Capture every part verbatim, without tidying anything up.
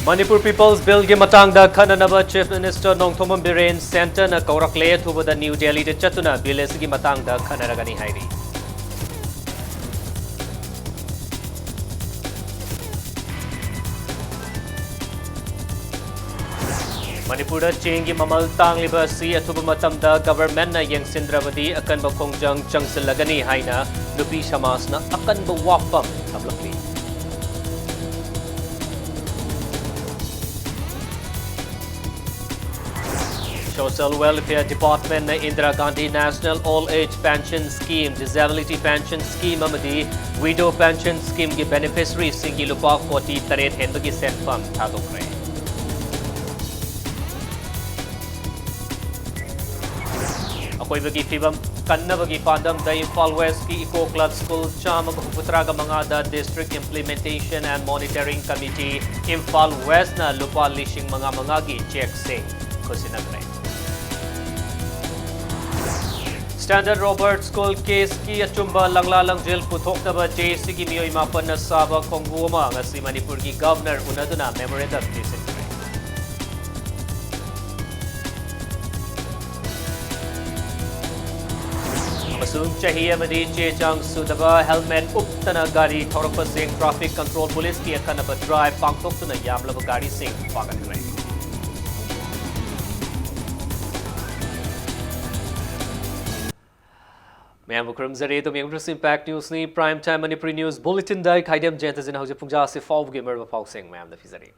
Manipur peoples ꯕꯤꯜꯒꯤ ꯃꯇꯥꯡꯗ ꯈꯟꯅꯅꯕ ꯆꯤꯐ ꯃꯤꯅꯤꯁꯇꯔ ꯅꯣꯡꯊꯣꯝꯕꯝ ꯕꯤꯔꯦꯟ ꯁꯦꯟꯇꯔꯅ ꯀꯧꯔꯛꯂꯦ꯫ ꯑꯊꯨꯕꯗ ꯅ꯭ꯌꯨ ꯗꯦꯜꯂꯤꯗ ꯆꯠꯇꯨꯅ ꯕꯤꯜ ꯑꯁꯤꯒꯤ ꯃꯇꯥꯡꯗ ꯈꯟꯅꯔꯒꯅꯤ ꯍꯥꯏꯔꯤ꯫ ꯃꯅꯤꯄꯨꯔꯗ ꯆꯦꯡꯒꯤ ꯃꯃꯜ ꯇꯥꯡꯂꯤꯕ ꯑꯁꯤ ꯑꯊꯨꯕ ꯃꯇꯝꯗ ꯒꯚꯔꯟꯃꯦꯟꯠꯅ ꯌꯦꯡꯁꯤꯟꯗ꯭ꯔꯕꯗꯤ ꯑꯀꯟꯕ ꯈꯣꯡꯖꯪ ꯆꯪꯁꯤꯜꯂꯒꯅꯤ ꯍꯥꯏꯅ ꯅꯨꯄꯤ ꯁꯃꯥꯖꯅ ꯑꯀꯟꯕ ꯋꯥꯐꯝ ꯊꯝꯂꯛꯂꯤ꯫ Social Welfare Department ꯅ Indira Gandhi National Old Age Pension Scheme, Disability Pension Scheme ꯑꯃꯗꯤ Widow Pension Scheme ꯒꯤ beneficiary ꯁꯤꯡꯒꯤ ꯂꯨꯄꯥ ꯀꯣꯇꯤ ꯇꯔꯦꯠ ꯍꯦꯟꯕꯒꯤ ꯁꯦꯟꯐꯝ ꯊꯥꯗꯣꯛꯈ꯭ꯔꯦ꯫ ꯑꯀꯣꯏꯕꯒꯤ ꯐꯤꯕꯝ ꯀꯟꯅꯕꯒꯤ ꯄꯥꯟꯗꯝꯗ ꯏꯝꯐꯥꯜ ꯋꯦꯁꯀꯤ ꯏꯀꯣ ꯀ꯭ꯂꯕ ꯁ꯭ꯀꯨꯜ ꯆꯥꯝꯃꯒ ꯍꯨꯝꯐꯨꯇꯔꯥꯒ ꯃꯉꯥꯗ District Implementation and Monitoring Committee Imphal ꯋꯦꯁꯅ ꯂꯨꯄꯥ ꯂꯤꯁꯤꯡ ꯃꯉꯥ ꯃꯉꯥꯒꯤ ꯆꯦꯛꯁꯤꯡ ꯈꯨꯠꯁꯤꯟꯅꯈ꯭ꯔꯦ꯫ ꯁ꯭ꯇꯦꯟꯗꯔꯠ ꯔꯣꯕꯔꯠ ꯁ꯭ꯀꯨꯜ ꯀꯦꯁꯀꯤ ꯑꯆꯨꯝꯕ ꯂꯪꯂꯥ ꯂꯪꯖꯦꯜ ꯄꯨꯊꯣꯛꯅꯕ ꯖꯦ ꯑꯦ ꯁꯤꯒꯤ ꯃꯤꯑꯣꯏ ꯃꯥꯄꯟꯅ ꯁꯥꯕ ꯈꯣꯡꯕꯨ ꯑꯃ ꯉꯁꯤ ꯃꯅꯤꯄꯨꯔꯒꯤ ꯒꯚꯔꯅꯔ ꯎꯅꯗꯨꯅ memorandum ꯄꯤꯁꯤꯟꯈ꯭ꯔꯦ꯫ ꯑꯃꯁꯨꯡ ꯆꯍꯤ ꯑꯃꯗꯤ ꯆꯦ ꯆꯥꯡ ꯁꯨꯗꯕ helmet ꯎꯞꯇꯅ ꯒꯥꯔꯤ ꯊꯧꯔꯛꯄꯁꯤꯡ traffic control police ꯀꯤ ꯑꯈꯟꯅꯕ drive ꯄꯥꯡꯊꯣꯛꯇꯨꯅ ꯌꯥꯝꯂꯕ ꯒꯥꯔꯤꯁꯤꯡ ꯐꯥꯒꯠꯈ꯭ꯔꯦ꯫ ꯃꯌꯥꯝꯕꯨ ꯈꯨꯔꯨꯝꯖꯔꯤ꯫ ꯑꯗꯨꯝ ꯌꯦꯡꯕꯤꯔꯤꯕꯁꯤ Impact News ꯅꯤ꯫ Prime Time Manipuri News Bulletin ꯗ ꯑꯩ ꯈꯥꯏꯗꯦꯝ ꯖꯌꯟꯇꯖꯤꯅ ꯍꯧꯖꯤꯛ ꯄꯨꯡꯖꯥꯁꯤ ꯐꯥꯎꯕꯒꯤ ꯑꯃꯔꯕ ꯄꯥꯎꯁꯤꯡ ꯃꯌꯥꯝꯗ ꯄꯤꯖꯔꯤ꯫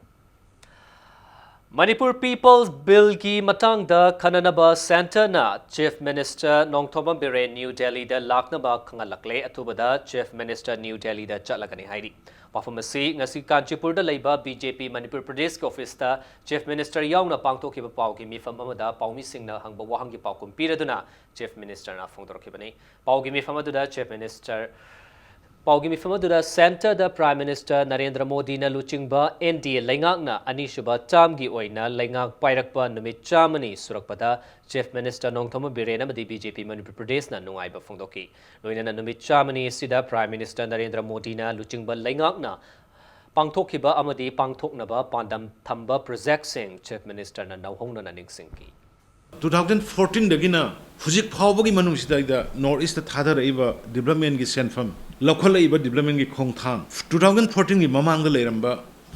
ꯃꯅꯤꯄꯨꯔ ꯄꯤꯄꯜꯁ ꯕꯤꯜꯒꯤ ꯃꯇꯥꯡꯗ ꯈꯟꯅꯅꯕ ꯁꯦꯟꯇꯔꯅ chief minister Nongthombam Biren new ꯗꯦꯜꯂꯤꯗ ꯂꯥꯛꯅꯕ ꯈꯪꯍꯜꯂꯛꯂꯦ꯫ ꯑꯊꯨꯕꯗ ꯆꯤꯐ ꯃꯤꯅꯤꯁꯇꯔ ꯅ꯭ꯌꯨ ꯗꯦꯜꯂꯤꯗ ꯆꯠꯂꯒꯅꯤ ꯍꯥꯏꯔꯤ꯫ ꯋꯥꯐꯝ ꯑꯁꯤ ꯉꯁꯤ ꯀꯥꯟꯆꯤꯄꯨꯔꯗ ꯂꯩꯕ ꯕꯤ ꯖꯦ ꯄꯤ ꯃꯅꯤꯄꯨꯔ ꯄ꯭ꯔꯗꯦꯁꯀꯤ ꯑꯣꯐꯤꯁꯇ ꯆꯤꯐ ꯃꯤꯅꯤꯁꯇꯔ ꯌꯥꯎꯅ ꯄꯥꯡꯊꯣꯛꯈꯤꯕ ꯄꯥꯎꯒꯤ ꯃꯤꯐꯝ ꯑꯃꯗ ꯄꯥꯎꯃꯤꯁꯤꯡꯅ ꯍꯪꯕ ꯋꯥꯍꯪꯒꯤ ꯄꯥꯎꯈꯨꯝ ꯄꯤꯔꯗꯨꯅ ꯆꯤꯐ ꯃꯤꯅꯤꯁꯇꯔꯅ ꯐꯣꯡꯗꯣꯔꯛꯈꯤꯕꯅꯤ꯫ ꯄꯥꯎꯒꯤ ꯃꯤꯐꯝ ꯑꯗꯨꯗ ꯆꯤꯐ ꯃꯤꯅꯤꯁꯇꯔ, ꯄꯥꯎꯒꯤ ꯃꯤꯐꯝ ꯑꯗꯨꯗ ꯁꯦꯟꯇꯔꯗ ꯄ꯭ꯔꯥꯏꯝ ꯃꯤꯅꯤꯁꯇꯔ ꯅꯔꯦꯟꯗ꯭ꯔ ꯃꯣꯗꯤꯅ ꯂꯨꯆꯤꯡꯕ ꯑꯦꯟ ꯗꯤ ꯑꯦ ꯂꯩꯉꯥꯛꯅ ꯑꯅꯤꯁꯨꯕ ꯇꯥꯔꯝꯒꯤ ꯑꯣꯏꯅ ꯂꯩꯉꯥꯛ ꯄꯥꯏꯔꯛꯄ ꯅꯨꯃꯤꯠ ꯆꯥꯝꯃꯅꯤ ꯁꯨꯔꯛꯄꯗ ꯆꯤꯐ ꯃꯤꯅꯤꯁꯇꯔ ꯅꯣꯡꯊꯣꯝꯕꯝ ꯕꯤꯔꯦꯟ ꯑꯃꯗꯤ ꯕꯤ ꯖꯦ ꯄꯤ ꯃꯅꯤꯄꯨꯔ ꯄ꯭ꯔꯗꯦꯁꯅ ꯅꯨꯡꯉꯥꯏꯕ ꯐꯣꯡꯗꯣꯛꯈꯤ꯫ ꯂꯣꯏꯅꯅ ꯅꯨꯃꯤꯠ ꯆꯥꯝꯃꯅꯤ ꯑꯁꯤꯗ ꯄ꯭ꯔꯥꯏꯝ ꯃꯤꯅꯤꯁꯇꯔ ꯅꯔꯦꯟꯗ꯭ꯔ ꯃꯣꯗꯤꯅ ꯂꯨꯆꯤꯡꯕ ꯂꯩꯉꯥꯛꯅ ꯄꯥꯡꯊꯣꯛꯈꯤꯕ ꯑꯃꯗꯤ ꯄꯥꯡꯊꯣꯛꯅꯕ ꯄꯥꯟꯗꯝ ꯊꯝꯕ ꯄ꯭ꯔꯣꯖꯦꯛꯁꯤꯡ ꯆꯤꯐ ꯃꯤꯅꯤꯁꯇꯔꯅ ꯅꯧꯍꯧꯅꯅ ꯅꯤꯡꯁꯤꯡꯈꯤ꯫ Two thousand fourteen ꯗꯒꯤꯅ ꯍꯧꯖꯤꯛ ꯐꯥꯎꯕꯒꯤ ꯃꯅꯨꯡꯁꯤꯗ ꯑꯩꯗ ꯅꯣꯔꯠ ꯏꯁꯇ ꯊꯥꯗꯔꯛꯏꯕ ꯗꯤꯕ꯭ꯂꯞꯃꯦꯟꯒꯤ ꯁꯦꯟꯐꯝ, ꯂꯧꯈꯠꯂꯛꯏꯕ ꯗꯤꯕ꯭ꯂꯞꯃꯦꯟꯒꯤ ꯈꯣꯡꯊꯥꯡ, two thousand fourteen ꯒꯤ ꯃꯃꯥꯡꯗ ꯂꯩꯔꯝꯕ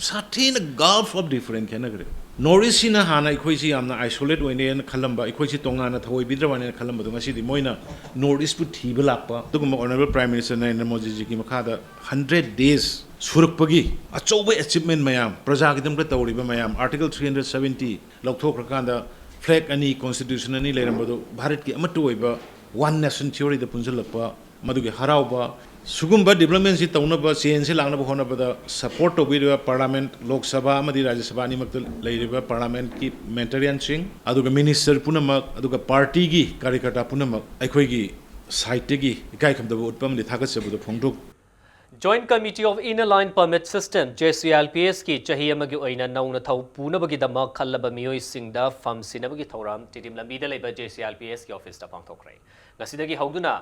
ꯁꯥꯊꯤꯅ gulf of difference ꯈꯦꯠꯅꯈ꯭ꯔꯦ꯫ ꯅꯣꯔꯠ ꯏꯁꯁꯤꯅ ꯍꯥꯟꯅ ꯑꯩꯈꯣꯏꯁꯤ ꯌꯥꯝꯅ isolate ꯑꯣꯏꯅꯦꯅ ꯈꯜꯂꯝꯕ, ꯑꯩꯈꯣꯏꯁꯤ ꯇꯣꯉꯥꯟꯅ ꯊꯑꯣꯏꯕꯤꯗ꯭ꯔꯕꯅꯦꯅ ꯈꯜꯂꯝꯕꯗꯣ, ꯉꯁꯤꯗꯤ ꯃꯣꯏꯅ ꯅꯣꯔꯠ ꯏꯁꯄꯨ ꯊꯤꯕ ꯂꯥꯛꯄ, ꯑꯗꯨꯒꯨꯝꯕ ꯑꯣꯅꯔꯦꯕꯜ ꯄ꯭ꯔꯥꯏꯝ ꯃꯤꯅꯤꯁꯇꯔ ꯅꯔꯦꯟꯗ꯭ꯔ ꯃꯣꯗꯤꯖꯤꯒꯤ ꯃꯈꯥꯗ hundred days ꯁꯨꯔꯛꯄꯒꯤ ꯑꯆꯧꯕ achievement ꯃꯌꯥꯝ, ꯄ꯭ꯔꯖꯥꯒꯤꯗꯃꯛꯇ ꯇꯧꯔꯤꯕ ꯃꯌꯥꯝ, Article three hundred seventy ꯂꯧꯊꯣꯛꯈ꯭ꯔꯀꯥꯟꯗ flag ꯑꯅꯤ, constitution ꯑꯅꯤ ꯂꯩꯔꯝꯕꯗꯣ ꯚꯥꯔꯠꯀꯤ ꯑꯃꯠꯇ ꯑꯣꯏꯕ one nation theory ꯗ ꯄꯨꯟꯁꯤꯜꯂꯛꯄ, ꯃꯗꯨꯒꯤ ꯍꯔꯥꯎꯕ, ꯁꯤꯒꯨꯝꯕ ꯗꯤꯕ꯭ꯂꯞꯃꯦꯟꯁꯤ ꯇꯧꯅꯕ, ꯆꯦꯟꯖꯁꯤ ꯂꯥꯛꯅꯕ ꯍꯣꯠꯅꯕꯗ ꯁꯄꯣꯔꯠ ꯇꯧꯕꯤꯔꯤꯕ ꯄꯥꯔꯂꯥꯃꯦꯟꯠ, ꯂꯣꯛ ꯁꯚꯥ ꯑꯃꯗꯤ ꯔꯥꯖ꯭ꯌ ꯁꯚꯥ ꯑꯅꯤꯃꯛꯇ ꯂꯩꯔꯤꯕ ꯄꯥꯔꯂꯥꯃꯦꯟꯠꯀꯤ ꯃꯦꯟꯇꯔꯤꯌꯟꯁꯤꯡ, ꯑꯗꯨꯒ ꯃꯤꯅꯤꯁꯇꯔ ꯄꯨꯝꯅꯃꯛ, ꯑꯗꯨꯒ ꯄꯥꯔꯇꯤꯒꯤ ꯀꯥꯔꯌꯀꯔꯇꯥ ꯄꯨꯝꯅꯃꯛ ꯑꯩꯈꯣꯏꯒꯤ ꯁꯥꯏꯠꯇꯒꯤ ꯏꯀꯥꯏ ꯈꯨꯝꯅꯕ ꯎꯠꯄ ꯑꯃꯗꯤ ꯊꯥꯒꯠꯆꯕꯗꯣ ꯐꯣꯡꯗꯣꯛ Joint Committee of Inner Line Permit System, JCILPS ꯀꯤ ꯆꯍꯤ ꯑꯃꯒꯤ ꯑꯣꯏꯅ ꯅꯧꯅ ꯊꯧ ꯄꯨꯅꯕꯒꯤꯗꯃꯛ ꯈꯜꯂꯕ ꯃꯤꯑꯣꯏꯁꯤꯡꯗ ꯐꯝ ꯁꯤꯟꯅꯕꯒꯤ ꯊꯧꯔꯝ ꯇꯤꯗꯤꯝ ꯂꯝꯕꯤꯗ ꯂꯩꯕ JCILPS ꯀꯤ ꯑꯣꯐꯤꯁꯇ ꯄꯥꯡꯊꯣꯛꯈ꯭ꯔꯦ꯫ ꯉꯁꯤꯗꯒꯤ ꯍꯧꯗꯨꯅ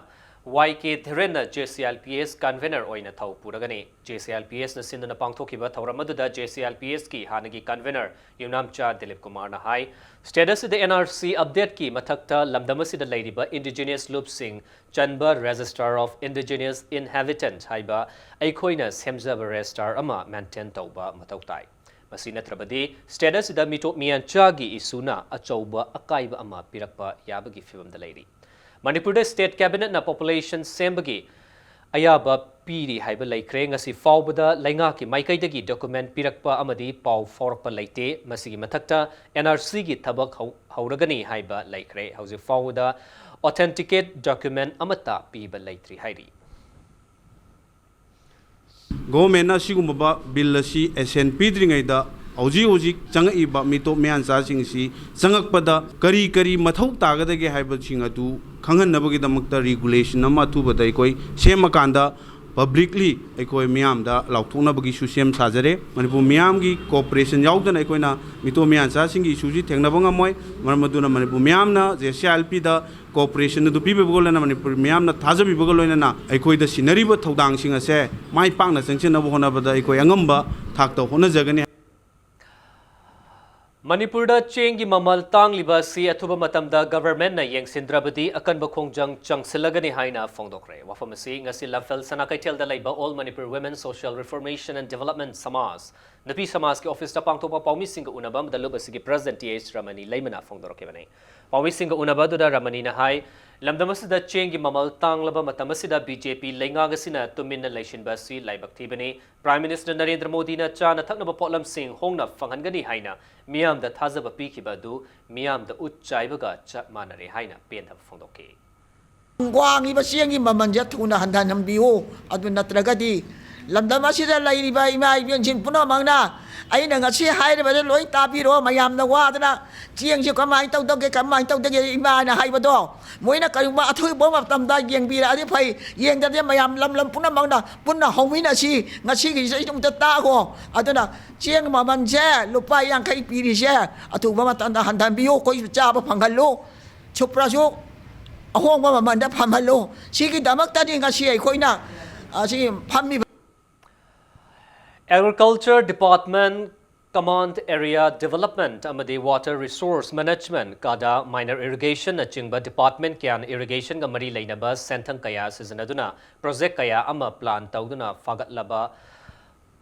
ꯋꯥꯏ ꯀꯦ ꯙꯤꯔꯦꯟꯅ JCILPS convener ꯑꯣꯏꯅ ꯊꯧ ꯄꯨꯔꯒꯅꯤ꯫ JCILPS ꯅ ꯁꯤꯟꯗꯨꯅ ꯄꯥꯡꯊꯣꯛꯈꯤꯕ ꯊꯧꯔꯝ ꯑꯗꯨꯗ JCILPS ꯀꯤ ꯍꯥꯟꯅꯒꯤ convener ꯌꯨꯝꯅꯥꯝꯆꯥ ꯗꯤꯂꯤꯞ ꯀꯨꯃꯥꯔꯅ ꯍꯥꯏ, state ꯑꯁꯤꯗ NRC update ꯀꯤ ꯃꯊꯛꯇ ꯂꯝꯗꯝ ꯑꯁꯤꯗ ꯂꯩꯔꯤꯕ indigenous ꯂꯨꯞꯁꯤꯡ ꯆꯟꯕ Register of Indigenous Inhabitant ꯍꯥꯏꯕ ꯑꯩꯈꯣꯏꯅ ꯁꯦꯝꯖꯕ ꯔꯦꯖꯤꯁꯇꯥꯔ ꯑꯃ ꯃꯦꯟꯇꯦꯟ ꯇꯧꯕ ꯃꯊꯧ ꯇꯥꯏ꯫ ꯃꯁꯤ ꯅꯠꯇ꯭ꯔꯕꯗꯤ state ꯑꯁꯤꯗ ꯃꯤꯇꯣꯞ ꯃꯤꯌꯥꯟꯆꯥꯒꯤ ꯏꯁꯨꯅ ꯑꯆꯧꯕ ꯑꯀꯥꯏꯕ ꯑꯃ ꯄꯤꯔꯛꯄ ꯌꯥꯕꯒꯤ ꯐꯤꯕꯝꯗ ꯂꯩꯔꯤ꯫ ꯃꯅꯤꯄꯨꯔꯗ state cabinet ꯅ population ꯁꯦꯝꯕꯒꯤ ꯑꯌꯥꯕ ꯄꯤꯔꯤ ꯍꯥꯏꯕ ꯂꯩꯈ꯭ꯔꯦ꯫ ꯉꯁꯤ ꯐꯥꯎꯕꯗ ꯂꯩꯉꯥꯛꯀꯤ ꯃꯥꯏꯀꯩꯗꯒꯤ document ꯄꯤꯔꯛꯄ ꯑꯃꯗꯤ ꯄꯥꯎ ꯐꯥꯎꯔꯛꯄ ꯂꯩꯇꯦ꯫ ꯃꯁꯤꯒꯤ ꯃꯊꯛꯇ NRC ꯒꯤ ꯊꯕꯛ ꯍꯧ-, ꯍꯧꯔꯒꯅꯤ ꯍꯥꯏꯕ ꯂꯩꯈ꯭ꯔꯦ꯫ ꯍꯧꯖꯤꯛ ꯐꯥꯎꯕꯗ authenticate document ꯑꯃꯠꯇ ꯄꯤꯕ ꯂꯩꯇ꯭ꯔꯤ ꯍꯥꯏꯔꯤ꯫ ꯒꯣꯚꯔꯟꯃꯦꯟꯠꯅ ꯑꯁꯤꯒꯨꯝꯂꯕ ꯕꯤꯜ ꯑꯁꯤ ꯑꯦꯁꯦꯟ ꯄꯤꯗ꯭ꯔꯤꯉꯩꯗ ꯍꯧꯖꯤꯛ ꯍꯧꯖꯤꯛ ꯆꯪꯉꯛꯏꯕ ꯃꯤꯇꯣꯞ ꯃꯤꯌꯥꯟꯆꯥꯁꯤꯡꯁꯤ ꯆꯪꯉꯛꯄꯗ ꯀꯔꯤ ꯀꯔꯤ ꯃꯊꯧ ꯇꯥꯒꯗꯒꯦ ꯍꯥꯏꯕꯁꯤꯡ ꯑꯗꯨ ꯈꯪꯍꯟꯅꯕꯒꯤꯗꯃꯛꯇ ꯔꯤꯒꯨꯂꯦꯁꯟ ꯑꯃ ꯑꯊꯨꯕꯗ ꯑꯩꯈꯣꯏ ꯁꯦꯝꯃꯀꯥꯟꯗ Publicly ꯑꯩꯈꯣꯏ ꯃꯤꯌꯥꯝꯗ ꯂꯥꯎꯊꯣꯛꯅꯕꯒꯤꯁꯨ ꯁꯦꯝ ꯁꯥꯖꯔꯦ꯫ ꯃꯅꯤꯄꯨꯔ ꯃꯤꯌꯥꯝꯒꯤ cooperation ꯌꯥꯎꯗꯅ ꯑꯩꯈꯣꯏꯅ ꯃꯤꯇꯣꯞ ꯃꯤꯌꯥꯟꯆꯥꯁꯤꯡꯒꯤ issue ꯁꯤ ꯊꯦꯡꯅꯕ ꯉꯝꯃꯣꯏ꯫ ꯃꯔꯝ ꯑꯗꯨꯅ ꯃꯅꯤꯄꯨꯔ ꯃꯤꯌꯥꯝꯅ J C I L P the cooperation ꯑꯗꯨ ꯄꯤꯕꯤꯕꯒ ꯂꯣꯏꯅꯅ ꯃꯅꯤꯄꯨꯔ ꯃꯤꯌꯥꯝꯅ ꯊꯥꯖꯕꯤꯕꯒ ꯂꯣꯏꯅꯅ ꯑꯩꯈꯣꯏꯗ ꯁꯤꯟꯅꯔꯤꯕ ꯊꯧꯗꯥꯡꯁꯤꯡ ꯑꯁꯦ ꯃꯥꯏ ꯄꯥꯛꯅ ꯆꯪꯁꯤꯟꯅꯕ ꯍꯣꯠꯅꯕꯗ ꯑꯩꯈꯣꯏ ꯑꯉꯝꯕ ꯊꯥꯛꯇ ꯍꯣꯠꯅꯖꯒꯅꯤ꯫ ꯃꯅꯤꯄꯨꯔꯗ ꯆꯦꯡꯒꯤ ꯃꯃꯜ ꯇꯥꯡꯂꯤꯕ ꯑꯁꯤ ꯑꯊꯨꯕ ꯃꯇꯝꯗ government ꯅ ꯌꯦꯡꯁꯤꯟꯗ꯭ꯔꯕꯗꯤ ꯑꯀꯟꯕ ꯈꯣꯡꯖꯪ ꯆꯪꯁꯤꯜꯂꯒꯅꯤ ꯍꯥꯏꯅ ꯐꯣꯡꯗꯣꯛꯈ꯭ꯔꯦ꯫ ꯋꯥꯐꯝ ꯑꯁꯤ ꯉꯁꯤ ꯂꯝꯐꯦꯜ ꯁꯅꯥ ꯀꯩꯊꯦꯜꯗ ꯂꯩꯕ All Manipur Women Social Reformation and Development ꯁꯃꯥꯖ, ꯅꯨꯄꯤ ꯁꯃꯥꯖꯀꯤ office ꯇ ꯄꯥꯡꯊꯣꯛꯄ ꯄꯥꯎꯃꯤꯁꯤꯡꯒ ꯎꯅꯕ ꯑꯃꯗ ꯂꯨꯞ ꯑꯁꯤꯒꯤ president T H ꯔꯃꯅꯤ ꯂꯩꯃꯅ ꯐꯣꯡꯗꯣꯔꯛꯈꯤꯕꯅꯤ꯫ ꯄꯥꯎꯃꯤꯁꯤꯡꯒ ꯎꯅꯕ ꯑꯗꯨꯗ ꯔꯃꯅꯤꯅ ꯍꯥꯏ, ꯂꯝꯗꯝ ꯑꯁꯤꯗ ꯆꯦꯡꯒꯤ ꯃꯃꯜ ꯇꯥꯡꯂꯕ ꯃꯇꯝ ꯑꯁꯤꯗ B J P ꯂꯩꯉꯥꯛ ꯑꯁꯤꯅ ꯇꯨꯃꯤꯟꯅ ꯂꯩꯁꯤꯟꯕ ꯑꯁꯤ ꯂꯥꯏꯕꯛ ꯊꯤꯕꯅꯤ꯫ Prime Minister ꯅꯔꯦꯟꯗ꯭ꯔ ꯃꯣꯗꯤꯅ ꯆꯥꯅ ꯊꯛꯅꯕ ꯄꯣꯠꯂꯝꯁꯤꯡ ꯍꯣꯡꯅ ꯐꯪꯍꯟꯒꯅꯤ ꯍꯥꯏꯅ ꯃꯤꯌꯥꯝꯗ ꯊꯥꯖꯕ ꯄꯤꯈꯤꯕ ꯑꯗꯨ ꯃꯤꯌꯥꯝꯗ ꯎꯠ ꯆꯥꯏꯕꯒ ꯆꯞ ꯃꯥꯟꯅꯔꯦ ꯍꯥꯏꯅ ꯄꯦꯟꯗꯕ ꯐꯣꯡꯗꯣꯛꯈꯤ꯫ ꯋꯥꯡꯉꯤꯕ ꯆꯦꯡꯒꯤ ꯃꯃꯜꯁꯦ ꯊꯨꯅ ꯍꯟꯊꯍꯟꯕꯤꯌꯨ꯫ ꯑꯗꯨ ꯅꯠꯇ꯭ꯔꯒꯗꯤ ꯂꯝꯗꯝ ꯑꯁꯤꯗ ꯂꯩꯔꯤꯕ ꯏꯃꯥ ꯏꯕꯦꯟꯁꯤꯡ ꯄꯨꯝꯅꯃꯛꯅ ꯑꯩꯅ ꯉꯁꯤ ꯍꯥꯏꯔꯤꯕꯗ ꯂꯣꯏ ꯇꯥꯕꯤꯔꯣ꯫ ꯃꯌꯥꯝꯅ ꯋꯥꯗꯅ ꯆꯦꯡꯁꯤ ꯀꯃꯥꯏꯅ ꯇꯧꯗꯒꯦ, ꯀꯃꯥꯏꯅ ꯇꯧꯗꯒꯦ ꯏꯃꯥꯅ ꯍꯥꯏꯕꯗꯣ ꯃꯣꯏꯅ ꯀꯔꯤꯒꯨꯝꯕ ꯑꯊꯨꯕ ꯃꯇꯝꯗ ꯌꯦꯡꯕꯤꯔꯛꯑꯗꯤ ꯐꯩ꯫ ꯌꯦꯡꯗ꯭ꯔꯗꯤ ꯃꯌꯥꯝ ꯂꯝ ꯂꯝ ꯄꯨꯝꯅꯃꯛꯅ ꯄꯨꯟꯅ ꯍꯧꯃꯤꯟꯅꯁꯤ꯫ ꯉꯁꯤꯒꯤꯁꯦ ꯑꯗꯨꯝꯇ ꯇꯥꯈꯣ꯫ ꯑꯗꯨꯅ ꯆꯦꯡ ꯃꯃꯜꯁꯦ ꯂꯨꯄꯥ ꯌꯥꯡꯈꯩ ꯄꯤꯔꯤꯁꯦ ꯑꯊꯨꯕ ꯃꯇꯝꯗ ꯍꯟꯊꯍꯟꯕꯤꯌꯨ꯫ ꯑꯩꯈꯣꯏꯁꯨ ꯆꯥꯕ ꯐꯪꯍꯜꯂꯨ꯫ ꯁꯨꯄ꯭ꯔꯁꯨ ꯑꯍꯣꯡꯕ ꯃꯃꯜꯗ ꯐꯪꯍꯜꯂꯨ꯫ ꯁꯤꯒꯤꯗꯃꯛꯇꯅꯤ ꯉꯁꯤ ꯑꯩꯈꯣꯏꯅ ꯑꯁꯤ ꯐꯝꯃꯤꯕ꯫ Agriculture Department, Command Area Development ꯑꯃꯗꯤ Water Resource Management, CADA, Minor Irrigation ꯅꯆꯤꯡꯕ department ꯀꯌꯥꯅ irrigation ꯒ ꯃꯔꯤ ꯂꯩꯅꯕ ꯁꯦꯟꯊꯪ ꯀꯌꯥ ꯁꯤꯖꯤꯟꯅꯗꯨꯅ project ꯀꯌꯥ ꯑꯃ plan ꯇꯧꯗꯨꯅ ꯐꯒꯠꯂꯕ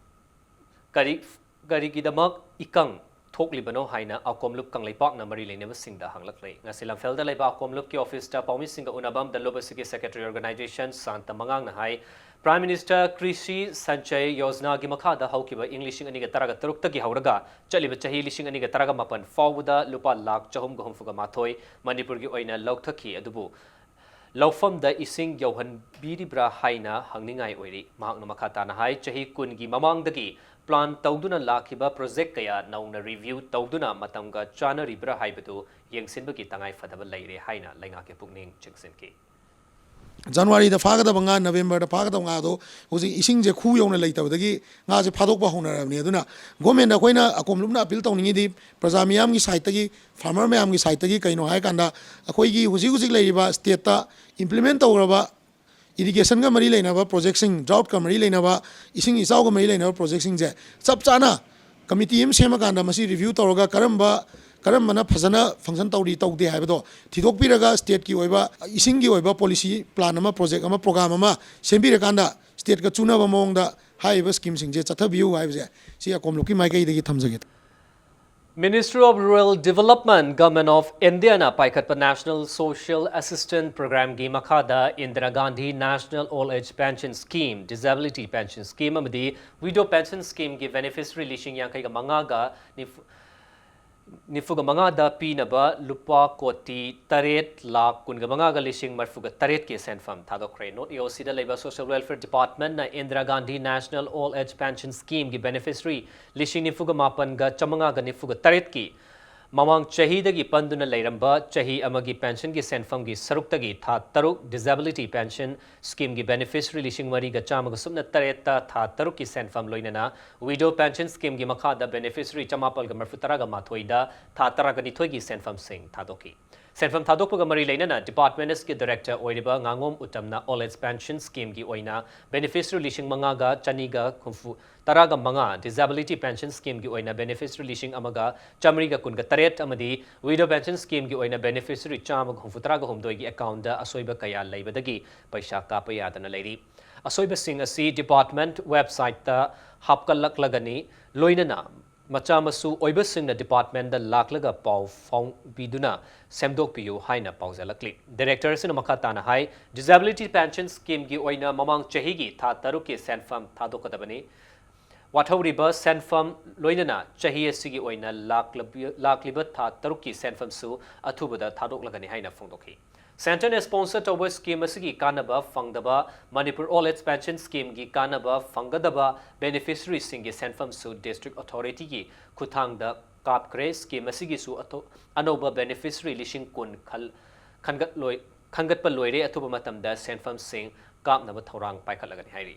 ꯀꯔꯤ, ꯀꯔꯤꯒꯤꯗꯃꯛ ꯏꯀꯪ ꯊꯣꯛꯂꯤꯕꯅꯣ ꯍꯥꯏꯅ ꯑꯀꯣꯝꯂꯨꯞ ꯀꯪꯂꯩꯄꯥꯛꯅ ꯃꯔꯤ ꯂꯩꯅꯕꯁꯤꯡꯗ ꯍꯪꯂꯛꯂꯦ꯫ ꯉꯁꯤ ꯂꯝꯐꯦꯜꯗ ꯂꯩꯕ ꯑꯀꯣꯝꯂꯨꯞꯀꯤ office ꯇ ꯄꯥꯎꯃꯤꯁꯤꯡꯒ ꯎꯅꯕ ꯑꯃꯗ ꯂꯨꯞ ꯑꯁꯤꯒꯤ secretary organization ꯁꯥꯟꯇ ꯃꯉꯥꯡꯅ ꯍꯥꯏ, Prime Minister ꯀ꯭ꯔꯤꯁꯤ ꯁꯟꯆꯌ ꯌꯣꯖꯅꯥꯒꯤ ꯃꯈꯥꯗ ꯍꯧꯈꯤꯕ ꯏꯪ ꯂꯤꯁꯤꯡ ꯑꯅꯤꯒ ꯇꯔꯥꯒ ꯇꯔꯨꯛꯇꯒꯤ ꯍꯧꯔꯒ ꯆꯠꯂꯤꯕ ꯆꯍꯤ ꯂꯤꯁꯤꯡ ꯑꯅꯤꯒ ꯇꯔꯥꯒ ꯃꯥꯄꯟ ꯐꯥꯎꯕꯗ ꯂꯨꯄꯥ ꯂꯥꯈ ꯆꯍꯨꯝꯒ ꯍꯨꯝꯐꯨꯒ ꯃꯥꯊꯣꯏ ꯃꯅꯤꯄꯨꯔꯒꯤ ꯑꯣꯏꯅ ꯂꯧꯊꯈꯤ꯫ ꯑꯗꯨꯕꯨ ꯂꯧꯐꯝꯗ ꯏꯁꯤꯡ ꯌꯧꯍꯟꯕꯤꯔꯤꯕ꯭ꯔꯥ ꯍꯥꯏꯅ ꯍꯪꯅꯤꯡꯉꯥꯏ ꯑꯣꯏꯔꯤ꯫ ꯃꯍꯥꯛꯅ ꯃꯈꯥ ꯇꯥꯅ ꯍꯥꯏ, ꯆꯍꯤ ꯀꯨꯟꯒꯤ ꯃꯃꯥꯡꯗꯒꯤ plan ꯇꯧꯗꯨꯅ ꯂꯥꯛꯈꯤꯕ project ꯀꯌꯥ ꯅꯧꯅ review ꯇꯧꯗꯨꯅ ꯃꯇꯝꯒ ꯆꯥꯟꯅꯔꯤꯕ꯭ꯔꯥ ꯍꯥꯏꯕꯗꯨ ꯌꯦꯡꯁꯤꯟꯕꯒꯤ ꯇꯉꯥꯏ ꯐꯗꯕ ꯂꯩꯔꯦ ꯍꯥꯏꯅ ꯂꯩꯉꯥꯛꯀꯤ ꯄꯨꯛꯅꯤꯡ ꯆꯤꯡꯁꯤꯟꯈꯤ꯫ ꯖꯅꯋꯥꯔꯤꯗ ꯐꯥꯒꯗꯕ ꯉꯥ, ꯅꯕꯦꯝꯕꯔꯗ ꯐꯥꯒꯗꯕ ꯉꯥꯗꯣ ꯍꯧꯖꯤꯛ ꯏꯁꯤꯡꯁꯦ ꯈꯨ ꯌꯧꯅ ꯂꯩꯇꯕꯗꯒꯤ ꯉꯥꯁꯦ ꯐꯥꯗꯣꯛꯄ ꯍꯧꯅꯔꯕꯅꯤ꯫ ꯑꯗꯨꯅ ꯒꯣꯔꯃꯦꯟꯗ ꯑꯩꯈꯣꯏꯅ ꯑꯀꯣꯝ ꯂꯨꯞꯅ ꯑꯄꯤꯜ ꯇꯧꯅꯤꯡꯉꯤꯗꯤ, ꯄ꯭ꯔꯖꯥ ꯃꯤꯌꯥꯝꯒꯤ ꯁꯥꯏꯠꯇꯒꯤ, ꯐꯥꯔꯃꯔ ꯃꯌꯥꯝꯒꯤ ꯁꯥꯏꯠꯇꯒꯤ, ꯀꯩꯅꯣ ꯍꯥꯏꯔꯀꯥꯟꯗ ꯑꯩꯈꯣꯏꯒꯤ ꯍꯧꯖꯤꯛ ꯍꯧꯖꯤꯛ ꯂꯩꯔꯤꯕ ꯁ꯭ꯇꯦꯠꯇ ꯏꯝꯄ꯭ꯂꯤꯃꯦꯟ ꯇꯧꯈ꯭ꯔꯕ ꯏꯔꯤꯒꯦꯁꯟꯒ ꯃꯔꯤ ꯂꯩꯅꯕ ꯄ꯭ꯔꯣꯖꯦꯛꯁꯤꯡ, ꯗ꯭ꯔꯥꯎꯠꯀ ꯃꯔꯤ ꯂꯩꯅꯕ, ꯏꯁꯤꯡ ꯏꯆꯥꯎꯒ ꯃꯔꯤ ꯂꯩꯅꯕ ꯄ꯭ꯔꯣꯖꯦꯛꯁꯤꯡꯁꯦ ꯆꯞ ꯆꯥꯅ ꯀꯃꯤꯇꯤ ꯑꯃ ꯁꯦꯝꯃꯀꯥꯟꯗ ꯃꯁꯤ ꯔꯤꯚ꯭ꯌꯨ ꯇꯧꯔꯒ ꯀꯔꯝꯕ, ꯀꯔꯝꯕꯅ ꯐꯖꯅ ꯐꯪꯁꯟ ꯇꯧꯔꯤ ꯇꯧꯗꯦ ꯍꯥꯏꯕꯗꯣ ꯊꯤꯗꯣꯛꯄꯤꯔꯒ, ꯁ꯭ꯇꯦꯠꯀꯤ ꯑꯣꯏꯕ ꯏꯁꯤꯡꯒꯤ ꯑꯣꯏꯕ ꯄꯣꯂꯤꯁꯤ ꯄ꯭ꯂꯥꯟ ꯑꯃ, ꯄ꯭ꯔꯣꯖꯦꯛ ꯑꯃ, ꯄ꯭ꯔꯣꯒ꯭ꯔꯥꯝ ꯑꯃ ꯁꯦꯝꯕꯤꯔꯀꯥꯟꯗ ꯁ꯭ꯇꯦꯠꯀ ꯆꯨꯅꯕ ꯃꯑꯣꯡꯗ ꯍꯥꯏꯔꯤꯕ ꯁ꯭ꯀꯤꯝꯁꯤꯡꯁꯦ ꯆꯠꯊꯕꯤꯌꯨ ꯍꯥꯏꯕꯁꯦ ꯁꯤ ꯑꯀꯣꯝꯂꯨꯞꯀꯤ ꯃꯥꯏꯀꯩꯗꯒꯤ ꯊꯝꯖꯒꯦ꯫ Ministry of Rural Development, Government of India ꯅ ꯄꯥꯏꯈꯠꯄ National Social Assistance Program ꯒꯤ ꯃꯈꯥꯗ Indira Gandhi National Old Age Pension Scheme, Disability Pension Scheme ꯑꯃꯗꯤ Widow Pension Scheme ꯒꯤ beneficiary ꯂꯤꯁꯤꯡ ꯌꯥꯡꯈꯩꯒ ꯃꯉꯥꯒ ꯅꯤꯐꯨ, ꯅꯤꯐꯨꯒ ꯃꯉꯥꯗ ꯄꯤꯅꯕ ꯂꯨꯄꯥ ꯀꯣꯇꯤ ꯇꯔꯦꯠ ꯂꯥꯈ ꯀꯨꯟꯒ ꯃꯉꯥꯒ ꯂꯤꯁꯤꯡ ꯃꯔꯤꯐꯨꯒ ꯇꯔꯦꯠꯀꯤ ꯁꯦꯟꯐꯝ ꯊꯥꯗꯣꯛꯈ꯭ꯔꯦ꯫ Note A O C ꯗ ꯂꯩꯕ Social Welfare Department ꯅ Indira Gandhi National Old Age Pension Scheme ꯒꯤ beneficiary ꯂꯤꯁꯤꯡ ꯅꯤꯐꯨꯒ ꯃꯥꯄꯟꯒ ꯆꯥꯃꯉꯥꯒ ꯅꯤꯐꯨꯒ ꯇꯔꯦꯠꯀꯤ ꯃꯃꯥꯡ ꯆꯍꯤꯗꯒꯤ ꯄꯟꯗꯨꯅ ꯂꯩꯔꯝꯕ ꯆꯍꯤ ꯑꯃꯒꯤ ꯄꯦꯟꯁꯟꯒꯤ ꯁꯦꯟꯐꯝꯒꯤ ꯁꯔꯨꯛꯇꯒꯤ ꯊꯥ ꯇꯔꯨꯛ Disability Pension Scheme ꯒꯤ beneficiary ꯂꯤꯁꯤꯡ ꯃꯔꯤꯒ ꯆꯥꯝꯃꯒ ꯁꯨꯞꯅ ꯇꯔꯦꯠꯇ ꯊꯥ ꯇꯔꯨꯛꯀꯤ ꯁꯦꯟꯐꯝ ꯂꯣꯏꯅꯅ Widow Pension Scheme ꯒꯤ ꯃꯈꯥꯗ beneficiary ꯆꯃꯥꯄꯜꯒ ꯃꯔꯤꯐꯨ ꯇꯔꯥꯒ ꯃꯥꯊꯣꯏꯗ ꯊꯥ ꯇꯔꯥꯒ ꯅꯤꯊꯣꯏꯒꯤ ꯁꯦꯟꯐꯝꯁꯤꯡ ꯊꯥꯗꯣꯛꯈꯤ꯫ ꯁꯦꯟꯐꯝ ꯊꯥꯗꯣꯛꯄꯒ ꯃꯔꯤ ꯂꯩꯅꯅ Department ꯀꯤ Director ꯑꯣꯏꯔꯤꯕ ꯉꯥꯉꯣꯝ ꯎꯇꯝꯅ Old Age Pension Scheme ꯒꯤ ꯑꯣꯏꯅ beneficiary ꯂꯤꯁꯤꯡ ꯃꯉꯥꯒ ꯆꯅꯤꯒ ꯍꯨꯝꯐꯨ, ꯇꯔꯥꯒ ꯃꯉꯥ, Disability Pension Scheme ꯒꯤ ꯑꯣꯏꯅ beneficiary ꯂꯤꯁꯤꯡ ꯑꯃꯒ ꯆꯥꯃꯔꯤꯒ ꯀꯨꯟꯒ ꯇꯔꯦꯠ ꯑꯃꯗꯤ Widow Pension Scheme ꯒꯤ ꯑꯣꯏꯅ beneficiary ꯆꯥꯝꯃꯒ ꯍꯨꯝꯐꯨ ꯇꯔꯥꯒ ꯍꯨꯝꯗꯣꯏꯒꯤ account ꯗ ꯑꯁꯣꯏꯕ ꯀꯌꯥ ꯂꯩꯕꯗꯒꯤ ꯄꯩꯁꯥ ꯀꯥꯞꯄ ꯌꯥꯗꯅ ꯂꯩꯔꯤ꯫ ꯑꯁꯣꯏꯕꯁꯤꯡ ꯑꯁꯤ department website ꯇ ꯍꯥꯞꯀꯠꯂꯛꯂꯒꯅꯤ, ꯂꯣꯏꯅꯅ ꯃꯆꯥ ꯃꯁꯨ ꯑꯣꯏꯕꯁꯤꯡꯅ department ꯇ ꯂꯥꯛꯂꯒ ꯄꯥꯎ ꯐꯥꯎꯕꯤꯗꯨꯅ ꯁꯦꯝꯗꯣꯛꯄꯤꯌꯨ ꯍꯥꯏꯅ ꯄꯥꯎꯖꯦꯜꯂꯛꯂꯤ꯫ Director ꯑꯁꯤꯅ ꯃꯈꯥ ꯇꯥꯅ ꯍꯥꯏ, Disability Pension Scheme ꯒꯤ ꯑꯣꯏꯅ ꯃꯃꯥꯡ ꯆꯍꯤꯒꯤ ꯊꯥ ꯇꯔꯨꯛꯀꯤ ꯁꯦꯟꯐꯝ ꯊꯥꯗꯣꯛꯀꯗꯕꯅꯤ꯫ ꯋꯥꯊꯧꯔꯤꯕ ꯁꯦꯟꯐꯝ ꯂꯣꯏꯅꯅ ꯆꯍꯤ ꯑꯁꯤꯒꯤ ꯑꯣꯏꯅ ꯂꯥꯛꯂꯕꯤ-, ꯂꯥꯛꯂꯤꯕ ꯊꯥ ꯇꯔꯨꯛꯀꯤ ꯁꯦꯟꯐꯝꯁꯨ ꯑꯊꯨꯕꯗ ꯊꯥꯗꯣꯛꯂꯒꯅꯤ ꯍꯥꯏꯅ ꯐꯣꯡꯗꯣꯛꯈꯤ꯫ Centre ꯅ sponsor ꯇꯧꯕ scheme ꯑꯁꯤꯒꯤ ꯀꯥꯟꯅꯕ ꯐꯪꯗꯕ, Manipur Old Age Pension Scheme ꯒꯤ ꯀꯥꯟꯅꯕ ꯐꯪꯒꯗꯕ beneficiary ꯁꯤꯡꯒꯤ ꯁꯦꯟꯐꯝꯁꯨ District Authority ꯒꯤ ꯈꯨꯠꯊꯥꯡꯗ ꯀꯥꯞꯈ꯭ꯔꯦ꯫ Scheme ꯑꯁꯤꯒꯤꯁꯨ ꯑꯊꯣ-, ꯑꯅꯧꯕ beneficiary ꯂꯤꯁꯤꯡ ꯀꯨꯟ ꯈꯜ-, ꯈꯟꯒꯠꯂꯣꯏ-, ꯈꯟꯒꯠꯄ ꯂꯣꯏꯔꯦ, ꯑꯊꯨꯕ ꯃꯇꯝꯗ ꯁꯦꯟꯐꯝꯁꯤꯡ ꯀꯥꯞꯅꯕ ꯊꯧꯔꯥꯡ ꯄꯥꯏꯈꯠꯂꯒꯅꯤ ꯍꯥꯏꯔꯤ꯫